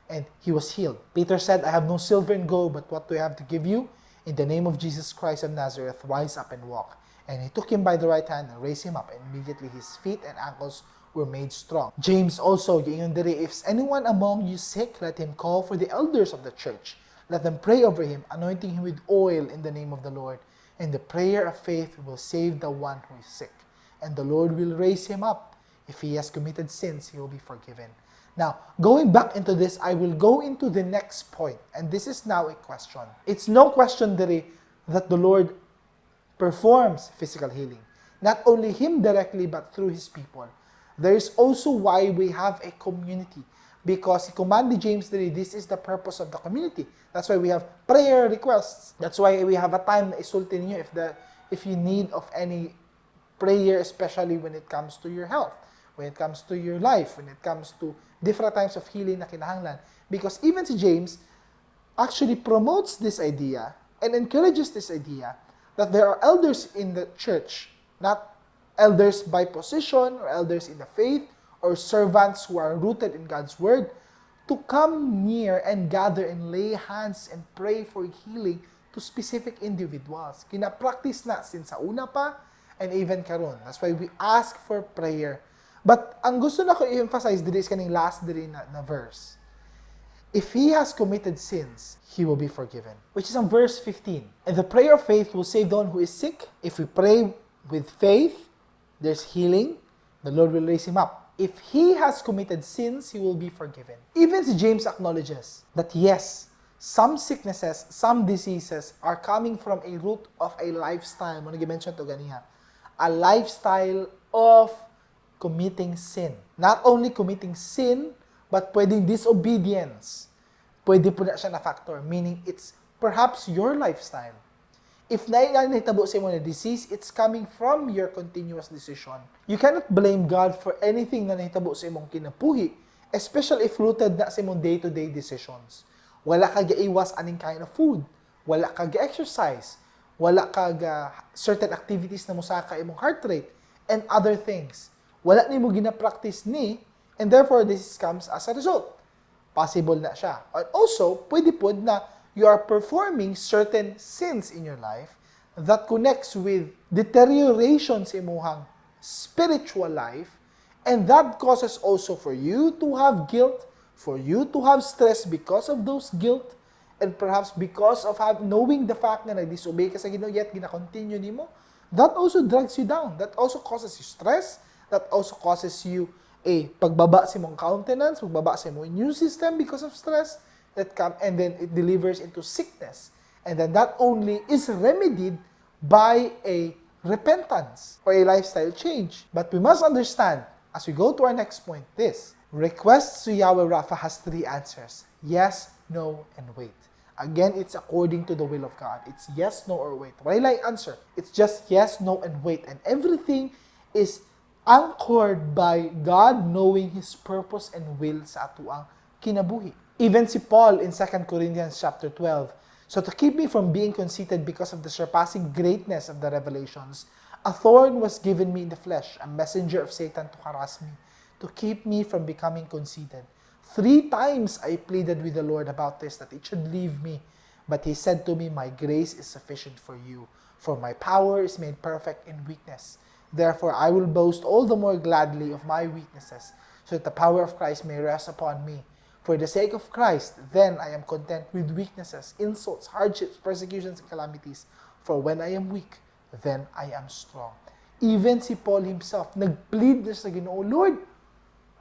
And he was healed. Peter said, "I have no silver and gold, but what do I have to give you? In the name of Jesus Christ of Nazareth, rise up and walk." And he took him by the right hand and raised him up, and immediately his feet and ankles were made strong. James also, giingon diri, "If anyone among you sick, let him call for the elders of the church. Let them pray over him, anointing him with oil in the name of the Lord. And the prayer of faith will save the one who is sick, and the Lord will raise him up. If he has committed sins, he will be forgiven." Now, going back into this, I will go into the next point, and this is now a question. It's no question diri that the Lord performs physical healing. Not only him directly, but through his people. There is also why we have a community. Because he commanded James diri, this is the purpose of the community. That's why we have prayer requests. That's why we have a time na isulti ninyo if you need of any prayer, especially when it comes to your health, when it comes to your life, when it comes to different types of healing na kinahanglan. Because even si James actually promotes this idea and encourages this idea that there are elders in the church, not elders by position or elders in the faith or servants who are rooted in God's word, to come near and gather and lay hands and pray for healing to specific individuals. Kina-practice na since sa una pa and even karon. That's why we ask for prayer. But ang gusto nako i-emphasize diri is kaning last diri na verse. "If he has committed sins, he will be forgiven." Which is on verse 15. "And the prayer of faith will save the one who is sick." If we pray with faith, there's healing. The Lord will raise him up. "If he has committed sins, he will be forgiven." Even si James acknowledges that yes, some sicknesses, some diseases are coming from a root of a lifestyle. Mao mention to ganiha. A lifestyle of committing sin. Not only committing sin, but pwedeng disobedience. Pwede po na siya na factor, meaning it's perhaps your lifestyle. If nahitabo sa imo na disease, it's coming from your continuous decision. You cannot blame God for anything na nahitabo sa imong kinabuhi, especially if rooted na sa imong day-to-day decisions. Wala ka gaiwas aning kind of food, wala ka ga-exercise, wala ka ga certain activities na musaka imong heart rate, and other things. Wala nimo gina-practice ni, and therefore this comes as a result. Possible na siya. And also, pwede pod na you are performing certain sins in your life that connects with deterioration sa imuhang spiritual life, and that causes also for you to have guilt, for you to have stress because of those guilt, and perhaps because of knowing the fact na nag-disobey ka sa Ginoo yet gina-continue nimo, that also drags you down. That also causes you stress, that also causes you a pagbaba sa imong countenance, pagbaba sa imong immune system because of stress that come, and then it delivers into sickness. And then that only is remedied by a repentance or a lifestyle change. But we must understand, as we go to our next point, this requests to Yahweh Rapha has three answers: yes, no, and wait. Again, it's according to the will of God. It's yes, no, or wait. Wala lang answer. It's just yes, no, and wait. And everything is anchored by God knowing His purpose and will sa atuang kinabuhi. Even si Paul in 2 Corinthians chapter 12, "So to keep me from being conceited because of the surpassing greatness of the revelations, a thorn was given me in the flesh, a messenger of Satan to harass me, to keep me from becoming conceited. Three times I pleaded with the Lord about this, that it should leave me. But he said to me, 'My grace is sufficient for you, for my power is made perfect in weakness. Therefore, I will boast all the more gladly of my weaknesses, so that the power of Christ may rest upon me. For the sake of Christ, then I am content with weaknesses, insults, hardships, persecutions, and calamities. For when I am weak, then I am strong.'" Even si Paul himself, nag-plead na sa Ginoo, "Lord,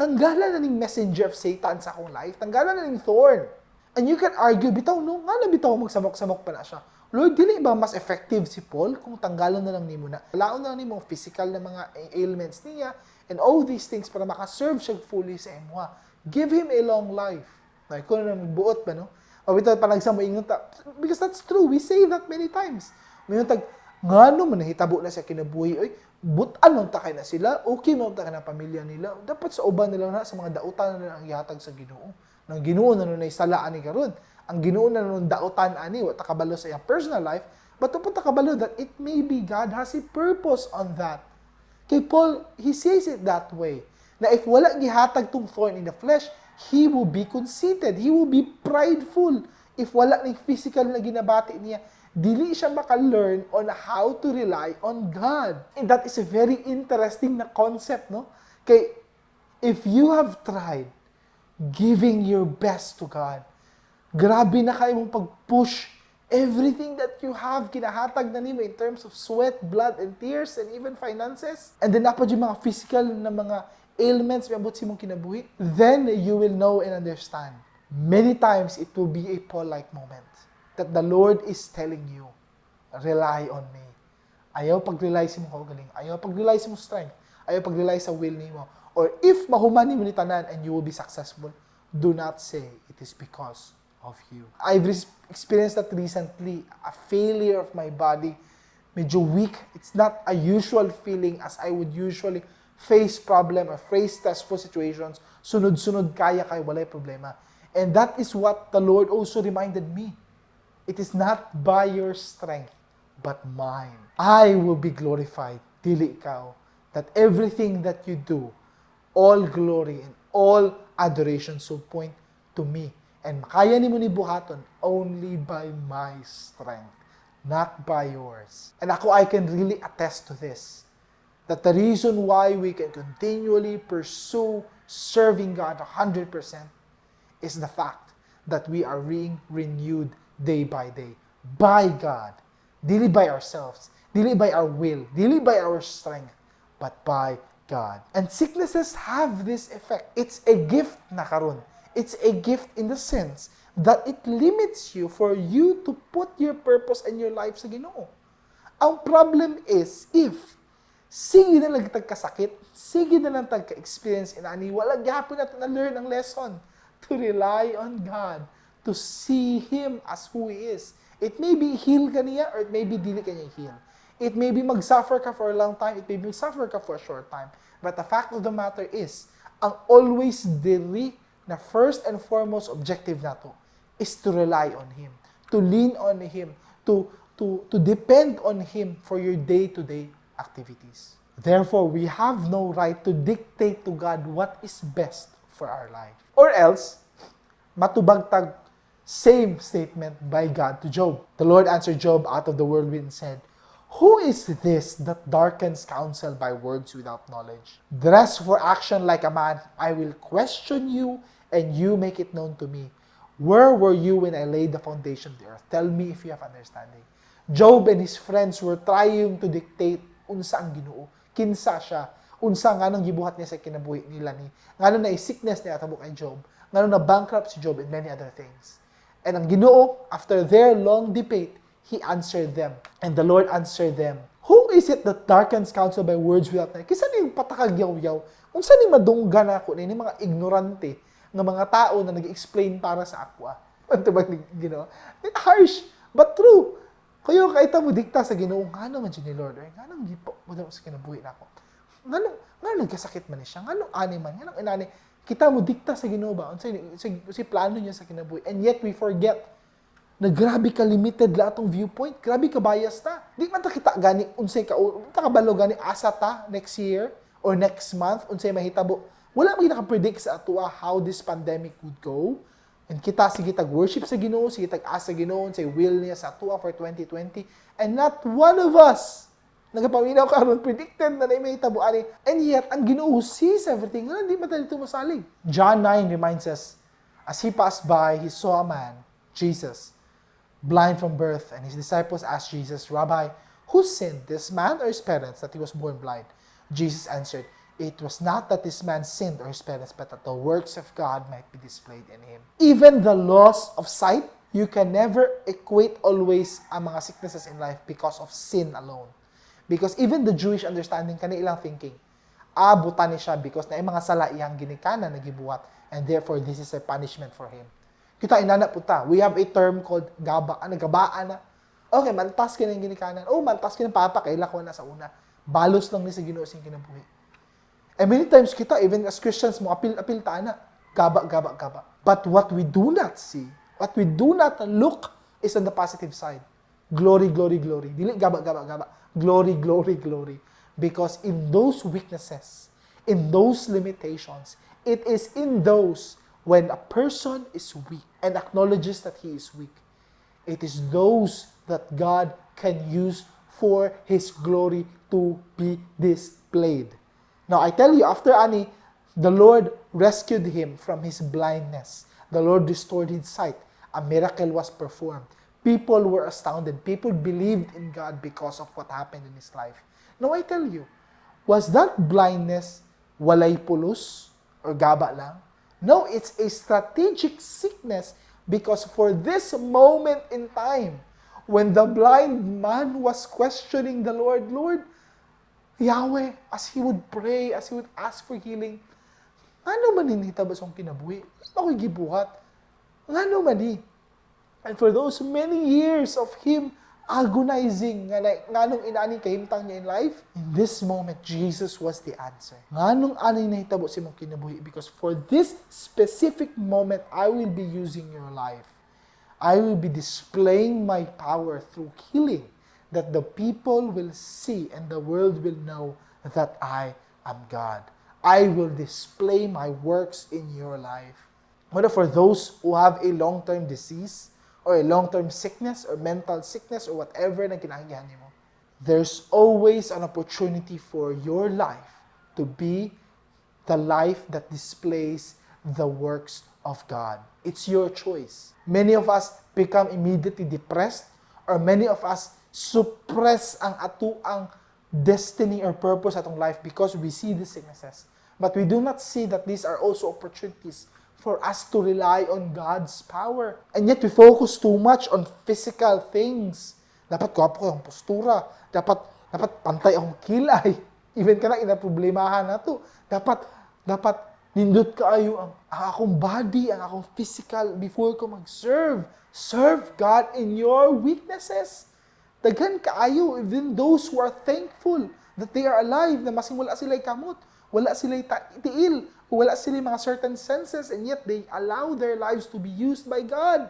tanggalan na ning messenger of Satan sa akong life. Tanggalan na ning thorn." And you can argue, bitaw no, nga na bitaw magsamok-samok pa na siya. Lord, dili ba mas effective si Paul kung tanggalan na lang nimo na? Laon na lang nimo ang physical na mga ailments niya and all these things para makaserve siya fully sa imuha. Give him a long life. Like, kung ano buot ba, no? O bitaw panagsa mo ingon ta. Because that's true. We say that many times. Moingon tag, ngano man nahitabo na sa kinabuhi, oy, butan man ta kay na sila, okay man ta kay na pamilya nila. Dapat sa uban nila na, sa mga dautan na ang gihatag sa Ginoo. Nang Ginoo na nun sala ani karon. Ang Ginoo na nun dautan ani, wa ta kabalo sa iyang personal life, but But wa ta kabalo that it may be God has a purpose on that. Kay Paul, he says it that way. Na if wala gihatag tong thorn in the flesh, he will be conceited. He will be prideful. If wala ning physical na ginabati niya, dili siya maka-learn on how to rely on God. And that is a very interesting na concept, no? Kay if you have tried giving your best to God, grabe na kayo mong pag-push everything that you have, kinahatag na nimo in terms of sweat, blood, and tears, and even finances. And then, naa pa yung mga physical na mga ailments may abot sa imong kinabuhi. Then, you will know and understand. Many times, it will be a Paul-like moment that the Lord is telling you, "Rely on me. Ayaw pag-rely sa imong kaugaling. Ayaw pag-rely sa imong strength. Ayaw pag-rely sa will nimo. Or if mahuman nimo ni tanan and you will be successful, do not say it is because of you." I've experienced that recently, a failure of my body, medyo weak. It's not a usual feeling as I would usually face problem or face stressful situations. Sunod-sunod kaya kay walay problema. And that is what the Lord also reminded me. It is not by your strength, but mine. I will be glorified, dili ikaw. That everything that you do, all glory and all adoration should point to me. And makaya nimo ni buhaton only by my strength, not by yours. And ako, I can really attest to this. That the reason why we can continually pursue serving God 100% is the fact that we are being renewed day by day by God. Dili by ourselves, dili by our will, dili by our strength, but by God. And sicknesses have this effect. It's a gift na karon. It's a gift in the sense that it limits you for you to put your purpose and your life sa Ginoo. Ang problem is if sige na lang tag kasakit, sige na lang tag ka-experience inani, wala gyapon nato na learn ang lesson to rely on God, to see Him as who He is. It may be heal ka niya or it may be dili ka niya heal. It may be mag-suffer ka for a long time, it may be suffer ka for a short time. But the fact of the matter is, ang always diri na first and foremost objective nato is to rely on Him, to lean on Him, to depend on Him for your day-to-day activities. Therefore, we have no right to dictate to God what is best for our life. Or else, matubag tag same statement by God to Job. The Lord answered Job out of the whirlwind and said, "Who is this that darkens counsel by words without knowledge? Dress for action like a man. I will question you, and you make it known to me. Where were you when I laid the foundation of the earth? Tell me if you have understanding." Job and his friends were trying to dictate unsa ang Ginoo, kinsa siya, unsa nga nang gibuhat niya sa kinabuhi nila ni, ngano na sickness niya atabo kay Job, ngano na bankrupt si Job and many other things. And ang Ginoo, after their long debate, he answered them. And the Lord answered them, "Who is it that darkens counsel by words without knowledge?" Kinsa ni patakag yaw-yaw? Unsa ni madunggan ako ni mga ignorante nga mga tao na nag-explain para sa ako? Ano ba ni Ginoo? Harsh, but true. Kayo kahita mo dikta sa Ginoo, ngano man ni Lord? Ay, ngano gipo mo sa kinabuhi nako? Ngano nagkasakit man ni siya? Ngano ani man? Ngano inani? Kita mo dikta sa Ginoo ba? Unsay unsay plano niya sa kinabuhi? And yet we forget na grabe ka limited la atong viewpoint, grabe ka bias ta. Di man ta kita gani unsay ka ta kabalo gani asa ta next year or next month, unsay mahitabo. Wala man naka-predict sa atoa how this pandemic would go. And kita sige tag worship sa Ginoo, sige tag asa sa Ginoo, say will niya sa atoa for 2020, and not one of us nagapaminaw karon predicted na may mahitabo ani. And yet ang Ginoo sees everything. Nga di man ta dito mosalig. John 9 reminds us, as he passed by, he saw a man, Jesus, blind from birth, and his disciples asked Jesus, "Rabbi, who sinned, this man or his parents, that he was born blind?" Jesus answered, "It was not that this man sinned or his parents, but that the works of God might be displayed in him." Even the loss of sight, you can never equate always ang mga sicknesses in life because of sin alone. Because even the Jewish understanding, kani ilang thinking, buta ni siya because na mga sala iyang ginikanan na gibuhat, and therefore this is a punishment for him. Kita inana puta. We have a term called gaba, ano, gabaan na. Okay, mantas ka ng ginikanan. Oh, mantas ka ng papa, kaila ko na sa una. Balos lang ni sa Ginoo sing kinabuhi. And many times kita, even as Christians, mo apil-apil ta na. Gaba, gaba, gaba. But what we do not see, what we do not look, is on the positive side. Glory, glory, glory. Dili gaba, gaba, gaba. Glory, glory, glory. Because in those weaknesses, in those limitations, it is in those when a person is weak and acknowledges that he is weak, it is those that God can use for His glory to be displayed. Now, I tell you, after ani, the Lord rescued him from his blindness. The Lord restored his sight. A miracle was performed. People were astounded. People believed in God because of what happened in his life. Now, I tell you, was that blindness walay pulos or gaba lang? No, it's a strategic sickness because for this moment in time, when the blind man was questioning the Lord, "Lord, Yahweh," as he would pray, as he would ask for healing, "Ngano man nahitabo sa akong kinabuhi? Wala ako'y gibuhat. Ngano man ni?" And for those many years of him agonizing nga nganong inani kahimtang niya in life, in this moment, Jesus was the answer. Nganong ani nahitabo sa imong kinabuhi? Because for this specific moment, I will be using your life. I will be displaying my power through healing that the people will see and the world will know that I am God. I will display my works in your life. What for those who have a long-term disease or a long-term sickness or mental sickness or whatever na kinahanglan nimo? There's always an opportunity for your life to be the life that displays the works of God. It's your choice. Many of us become immediately depressed or many of us suppress ang atoang destiny or purpose atong life because we see the sicknesses. But we do not see that these are also opportunities for us to rely on God's power. And yet we focus too much on physical things. Dapat gwapo akong postura. Dapat pantay akong kilay. Even kana inaproblemahan nato. Dapat nindot kaayo ang akong body, ang akong physical before ko mag-serve. Serve God in your weaknesses. Daghan kaayo, even those who are thankful that they are alive, na masing wala sila kamot, wala sila tiil, wala sila mga certain senses, and yet they allow their lives to be used by God.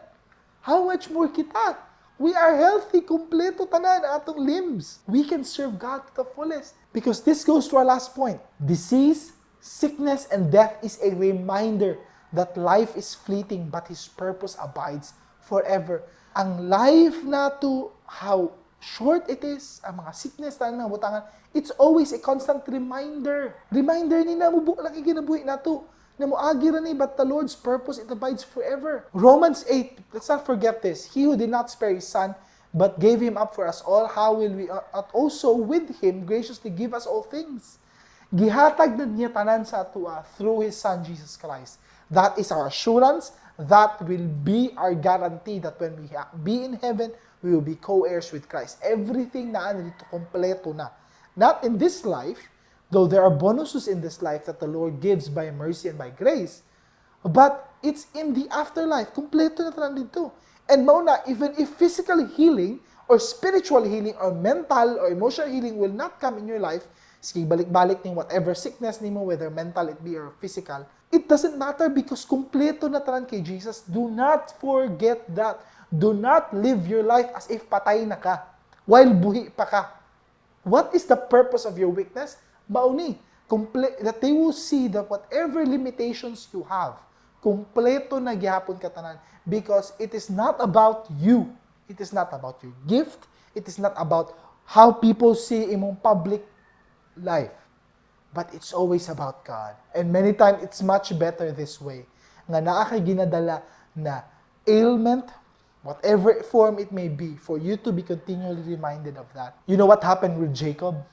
How much more kita? We are healthy, kumpleto tanan ang atong limbs. We can serve God to the fullest. Because this goes to our last point. Disease, sickness, and death is a reminder that life is fleeting, but His purpose abides forever. Ang life nato, how short it is, ang mga sickness, tanan mga butangan, it's always a constant reminder. Reminder ni na mubo lang kinabuhi nato. Na moagi ra ni, but the Lord's purpose, it abides forever. Romans 8, let's not forget this. "He who did not spare His Son, but gave Him up for us all, how will we not also with Him graciously give us all things?" Gihatag na niya tanan sa atoa through His Son, Jesus Christ. That is our assurance. That will be our guarantee that when we be in heaven, we will be co-heirs with Christ. Everything na dito, kompleto na. Not in this life, though there are bonuses in this life that the Lord gives by mercy and by grace, but it's in the afterlife. Kompleto na tanan dito. And mao na, even if physical healing or spiritual healing or mental or emotional healing will not come in your life, sige balik-balik ning whatever sickness nimo, whether mental it be or physical, it doesn't matter because kumpleto na tanan kay Jesus. Do not forget that. Do not live your life as if patay na ka while buhi pa ka. What is the purpose of your weakness? Mao ni, that they will see that whatever limitations you have, kumpleto na gihapon ka tanan because it is not about you. It is not about your gift. It is not about how people see imong public life. But it's always about God. And many times, it's much better this way. Nga naa kay ginadala na ailment, whatever form it may be, for you to be continually reminded of that. You know what happened with Jacob?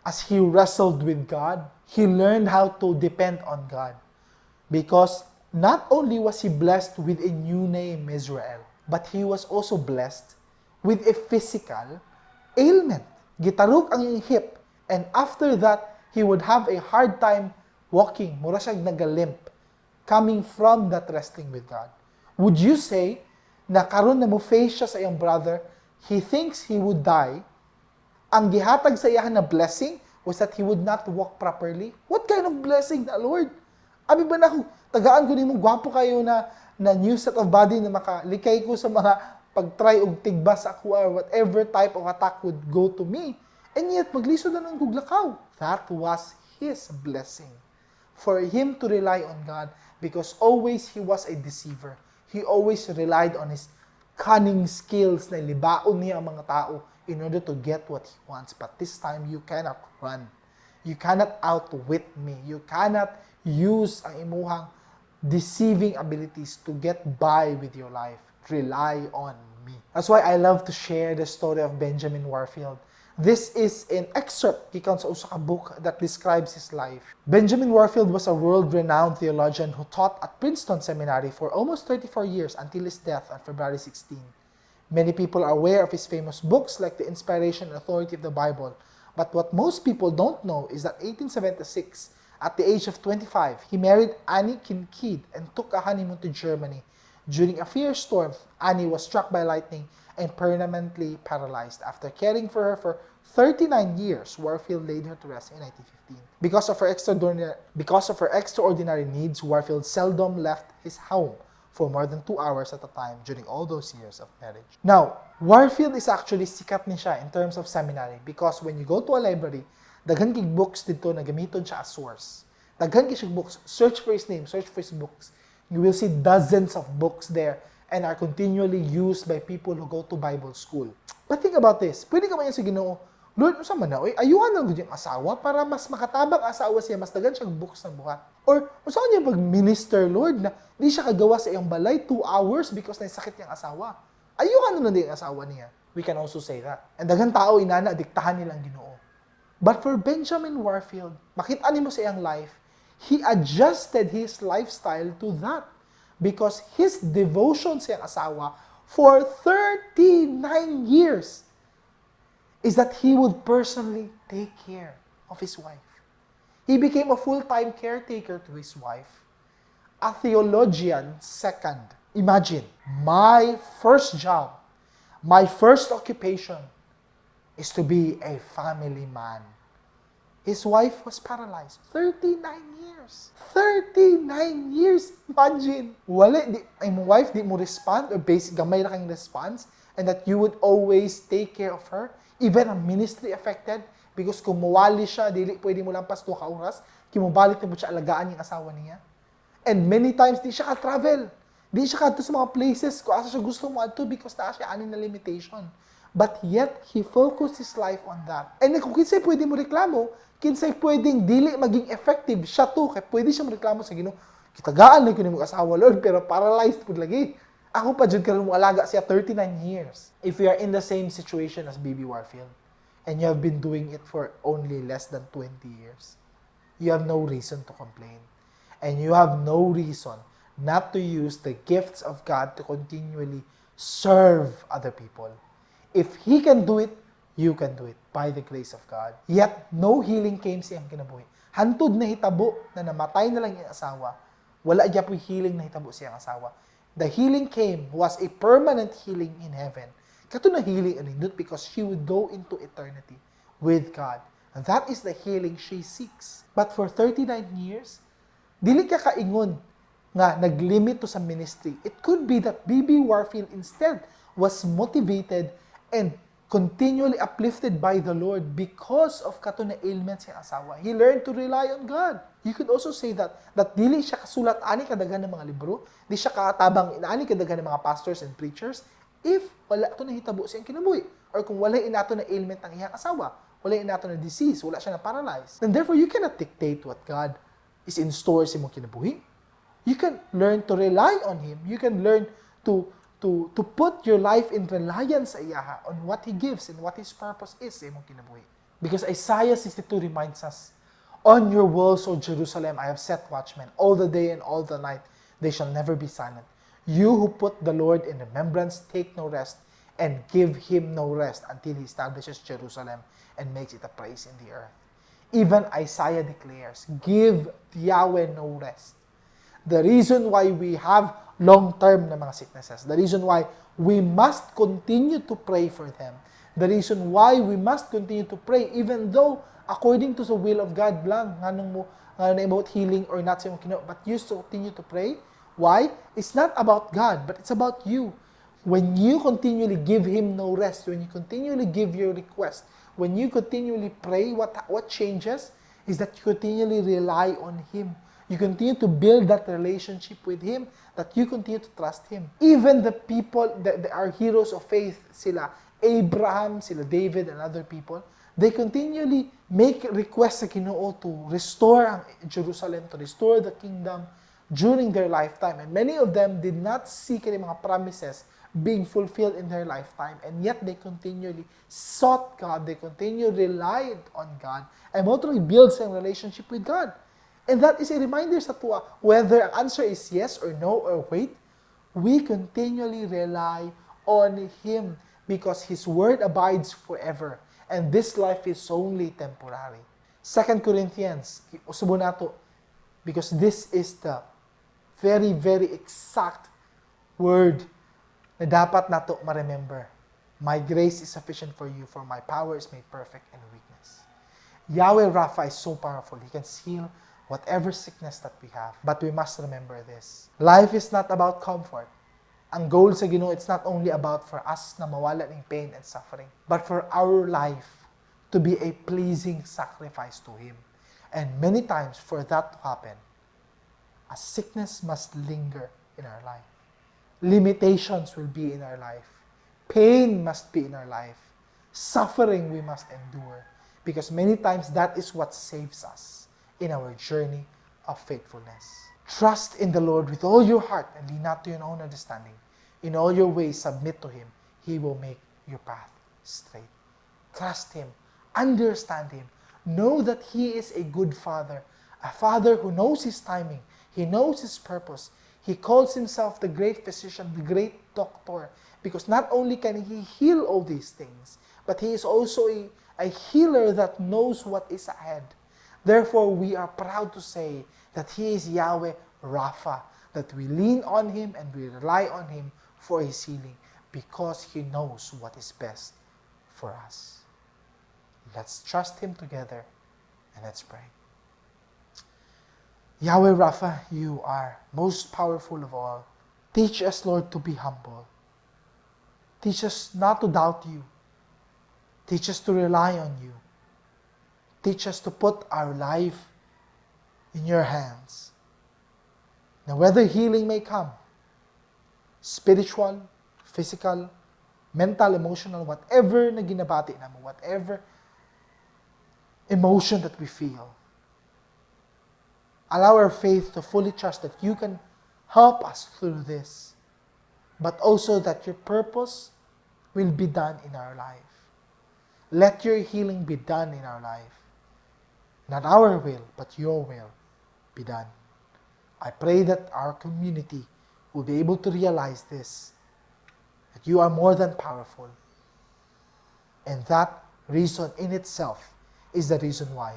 As he wrestled with God, he learned how to depend on God. Because not only was he blessed with a new name, Israel, but he was also blessed with a physical ailment. Gitarok ang iyang hip. And after that, he would have a hard time walking. Mura siya nagalimp coming from that wrestling with God. Would you say na karon na mo face siya sa iyang brother, he thinks he would die, ang gihatag sa iyahan na blessing was that he would not walk properly? What kind of blessing na, Lord? Abi ba na ako, tagaan ko nimo gwapo kayo na new set of body na makalikay ko sa mga pag-try og tigba sa ako or whatever type of attack would go to me. And yet, maglisod na lang kog lakaw. That was his blessing. For him to rely on God because always he was a deceiver. He always relied on his cunning skills na libaon niya ang mga tao in order to get what he wants. But this time, you cannot run. You cannot outwit me. You cannot use ang imuhang deceiving abilities to get by with your life. Rely on me. That's why I love to share the story of Benjamin Warfield. This is an excerpt gikan sa usa ka book that describes his life. Benjamin Warfield was a world-renowned theologian who taught at Princeton Seminary for almost 34 years until his death on February 16. Many people are aware of his famous books like The Inspiration and Authority of the Bible, but what most people don't know is that 1876, at the age of 25, he married Annie Kinkead and took a honeymoon to Germany. During a fierce storm, Annie was struck by lightning and permanently paralyzed. After caring for her for 39 years, Warfield laid her to rest in 1915. Because of her extraordinary needs, Warfield seldom left his home for more than 2 hours at a time during all those years of marriage. Now, Warfield is actually sikat ni siya in terms of seminary because when you go to a library, daghan kay books didto na gamiton siya as source. Daghan kay siya books. Search for his name, search for his books. You will see dozens of books there and are continually used by people who go to Bible school. But think about this. Pwede ka man sa Ginoo, "Lord, unsa man na, oy, ayuhan lang gud yung asawa para mas makatabang asawa siya, mas daghan siyang books na buhat." Or, unsa niya pag-minister, Lord, na di siya kagawa sa iyang balay 2 hours because sakit niyang asawa. Ayuhan na lang din ang asawa niya. We can also say that. And daghan tao inana, diktahan nilang Ginoo. But for Benjamin Warfield, makita nimo sa iyang life, he adjusted his lifestyle to that because his devotion sa iyang asawa for 39 years is that he would personally take care of his wife. He became a full-time caretaker to his wife, a theologian second. Imagine, my first job, my first occupation is to be a family man. His wife was paralyzed. 39 years. 39 years! Imagine. Wala, di, ay mo wife di mo respond or basic gamay ra kang response and that you would always take care of her. Even ang ministry affected because kung muwali siya, dili pwede mo lampas 2 ka oras, kimubalik na mo siya alagaan yung asawa niya. And many times, di siya ka-travel. Di siya ka sa mga places kung asa siya gusto mo adto because naa siya ani na limitation. But yet, he focused his life on that. And kung kinsay pwede mo reklamo, kinsay pwedeng dili maging effective, siya to, kay pwede siya reklamo sa Ginoo, "Gitagaan lang ko nimo asawa, Lord, pero paralyzed pud lagi. Ako pa jud karon mo alaga siya 39 years." If we are in the same situation as B.B. Warfield, and you have been doing it for only less than 20 years, you have no reason to complain. And you have no reason not to use the gifts of God to continually serve other people. If He can do it, you can do it by the grace of God. Yet, no healing came sa iyang kinabuhi. Hantod nahitabo na namatay na lang iyang asawa, wala gyapoy healing nahitabo sa iyang asawa. The healing came was a permanent healing in heaven. Kato na healing anindot because she would go into eternity with God. And that is the healing she seeks. But for 39 years, dili ka kaingon nga naglimit to sa ministry. It could be that B.B. Warfield instead was motivated and continually uplifted by the Lord because of kato na ailment sa asawa. He learned to rely on God. You could also say that dili siya kasulat ani kadaghan ng mga libro, di siya katabang ani kadaghan ng mga pastors and preachers if wala to nahitabo sa iyang kinabuhi or kung wala inato na ailment ang iyang asawa, wala inato na disease, wala siya na paralyzed. And therefore, you cannot dictate what God is in store sa imong kinabuhi. You can learn to rely on Him. You can learn to put your life in reliance sa iyaha on what He gives and what His purpose is sa imong kinabuhi. Because Isaiah 62 reminds us, "On your walls, O Jerusalem, I have set watchmen all the day and all the night. They shall never be silent. You who put the Lord in remembrance, take no rest and give him no rest until he establishes Jerusalem and makes it a praise in the earth." Even Isaiah declares, "Give Yahweh no rest." The reason why we have long-term na mga sicknesses, the reason why we must continue to pray for them, the reason why we must continue to pray even though according to the will of God lang nganong mo nganong about healing or not sa imong Ginoo, but you still continue to pray. Why? It's not about God, but it's about you. When you continually give Him no rest, when you continually give your request, when you continually pray, what changes is that you continually rely on Him. You continue to build that relationship with Him, that you continue to trust Him. Even the people that are heroes of faith, sila Abraham, sila David, and other people, they continually make requests sa Ginoo to restore ang Jerusalem, to restore the kingdom during their lifetime. And many of them did not see kini mga promises being fulfilled in their lifetime. And yet they continually sought God, they continually relied on God, and ultimately build a relationship with God. And that is a reminder sa atoa, whether ang answer is yes or no or wait, we continually rely on Him because His word abides forever. And this life is only temporary. 2 Corinthians, usubon nato, because this is the very, very exact word na dapat nato ma-remember. "My grace is sufficient for you, for my power is made perfect in weakness." Yahweh Rapha is so powerful. He can heal whatever sickness that we have. But we must remember this. Life is not about comfort. Ang goal sa Ginoo, it's not only about for us na mawala ng pain and suffering, but for our life to be a pleasing sacrifice to Him. And many times, for that to happen, a sickness must linger in our life. Limitations will be in our life. Pain must be in our life. Suffering we must endure. Because many times that is what saves us in our journey of faithfulness. Trust in the Lord with all your heart and lean not to your own understanding. In all your ways, submit to Him. He will make your path straight. Trust Him. Understand Him. Know that He is a good Father, a Father who knows His timing. He knows His purpose. He calls Himself the great physician, the great doctor, because not only can He heal all these things, but He is also a healer that knows what is ahead. Therefore, we are proud to say that He is Yahweh Rapha, that we lean on Him and we rely on Him for His healing because He knows what is best for us. Let's trust Him together and let's pray. Yahweh Rapha, you are most powerful of all. Teach us, Lord, to be humble. Teach us not to doubt you. Teach us to rely on you. Teach us to put our life in your hands. Now, whether healing may come, spiritual, physical, mental, emotional, whatever na ginabati namo, whatever emotion that we feel, allow our faith to fully trust that you can help us through this, but also that your purpose will be done in our life. Let your healing be done in our life. Not our will, but your will be done. I pray that our community will be able to realize this, that you are more than powerful. And that reason in itself is the reason why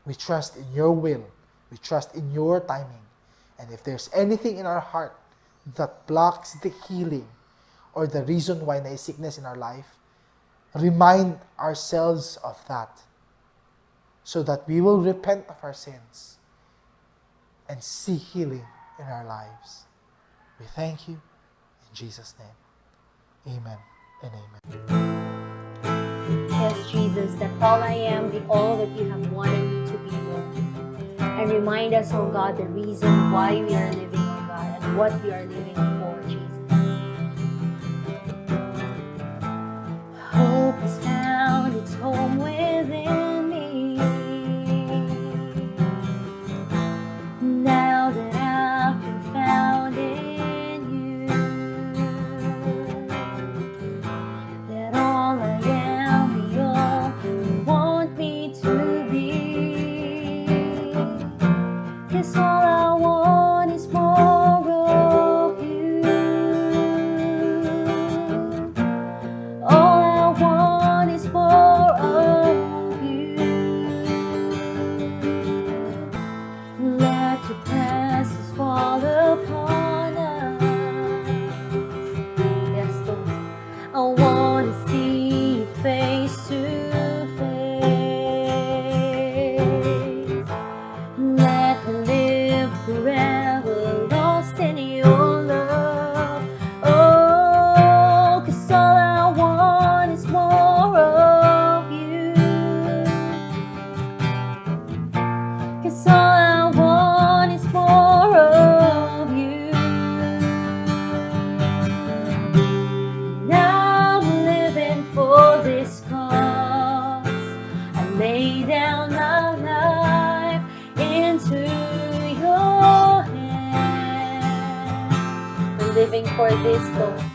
we trust in your will, we trust in your timing. And if there's anything in our heart that blocks the healing or the reason why na sickness in our life, remind ourselves of that so that we will repent of our sins and see healing in our lives. We thank you in Jesus' name. Amen and amen. Yes, Jesus, that all I am be all that you have wanted me to be, Lord. And remind us, oh God, the reason why we are living, oh God, and what we are living for, Jesus. Hope has found its home within me. Now that I've been found in you, let all I am be all you want me to be. 'Cause all I want is more of you. All I want is more of you. Let your presence fall upon us. Yes, Lord. I want to see you face to face. Let me live forever lost in your love. Oh, living for this, Lord.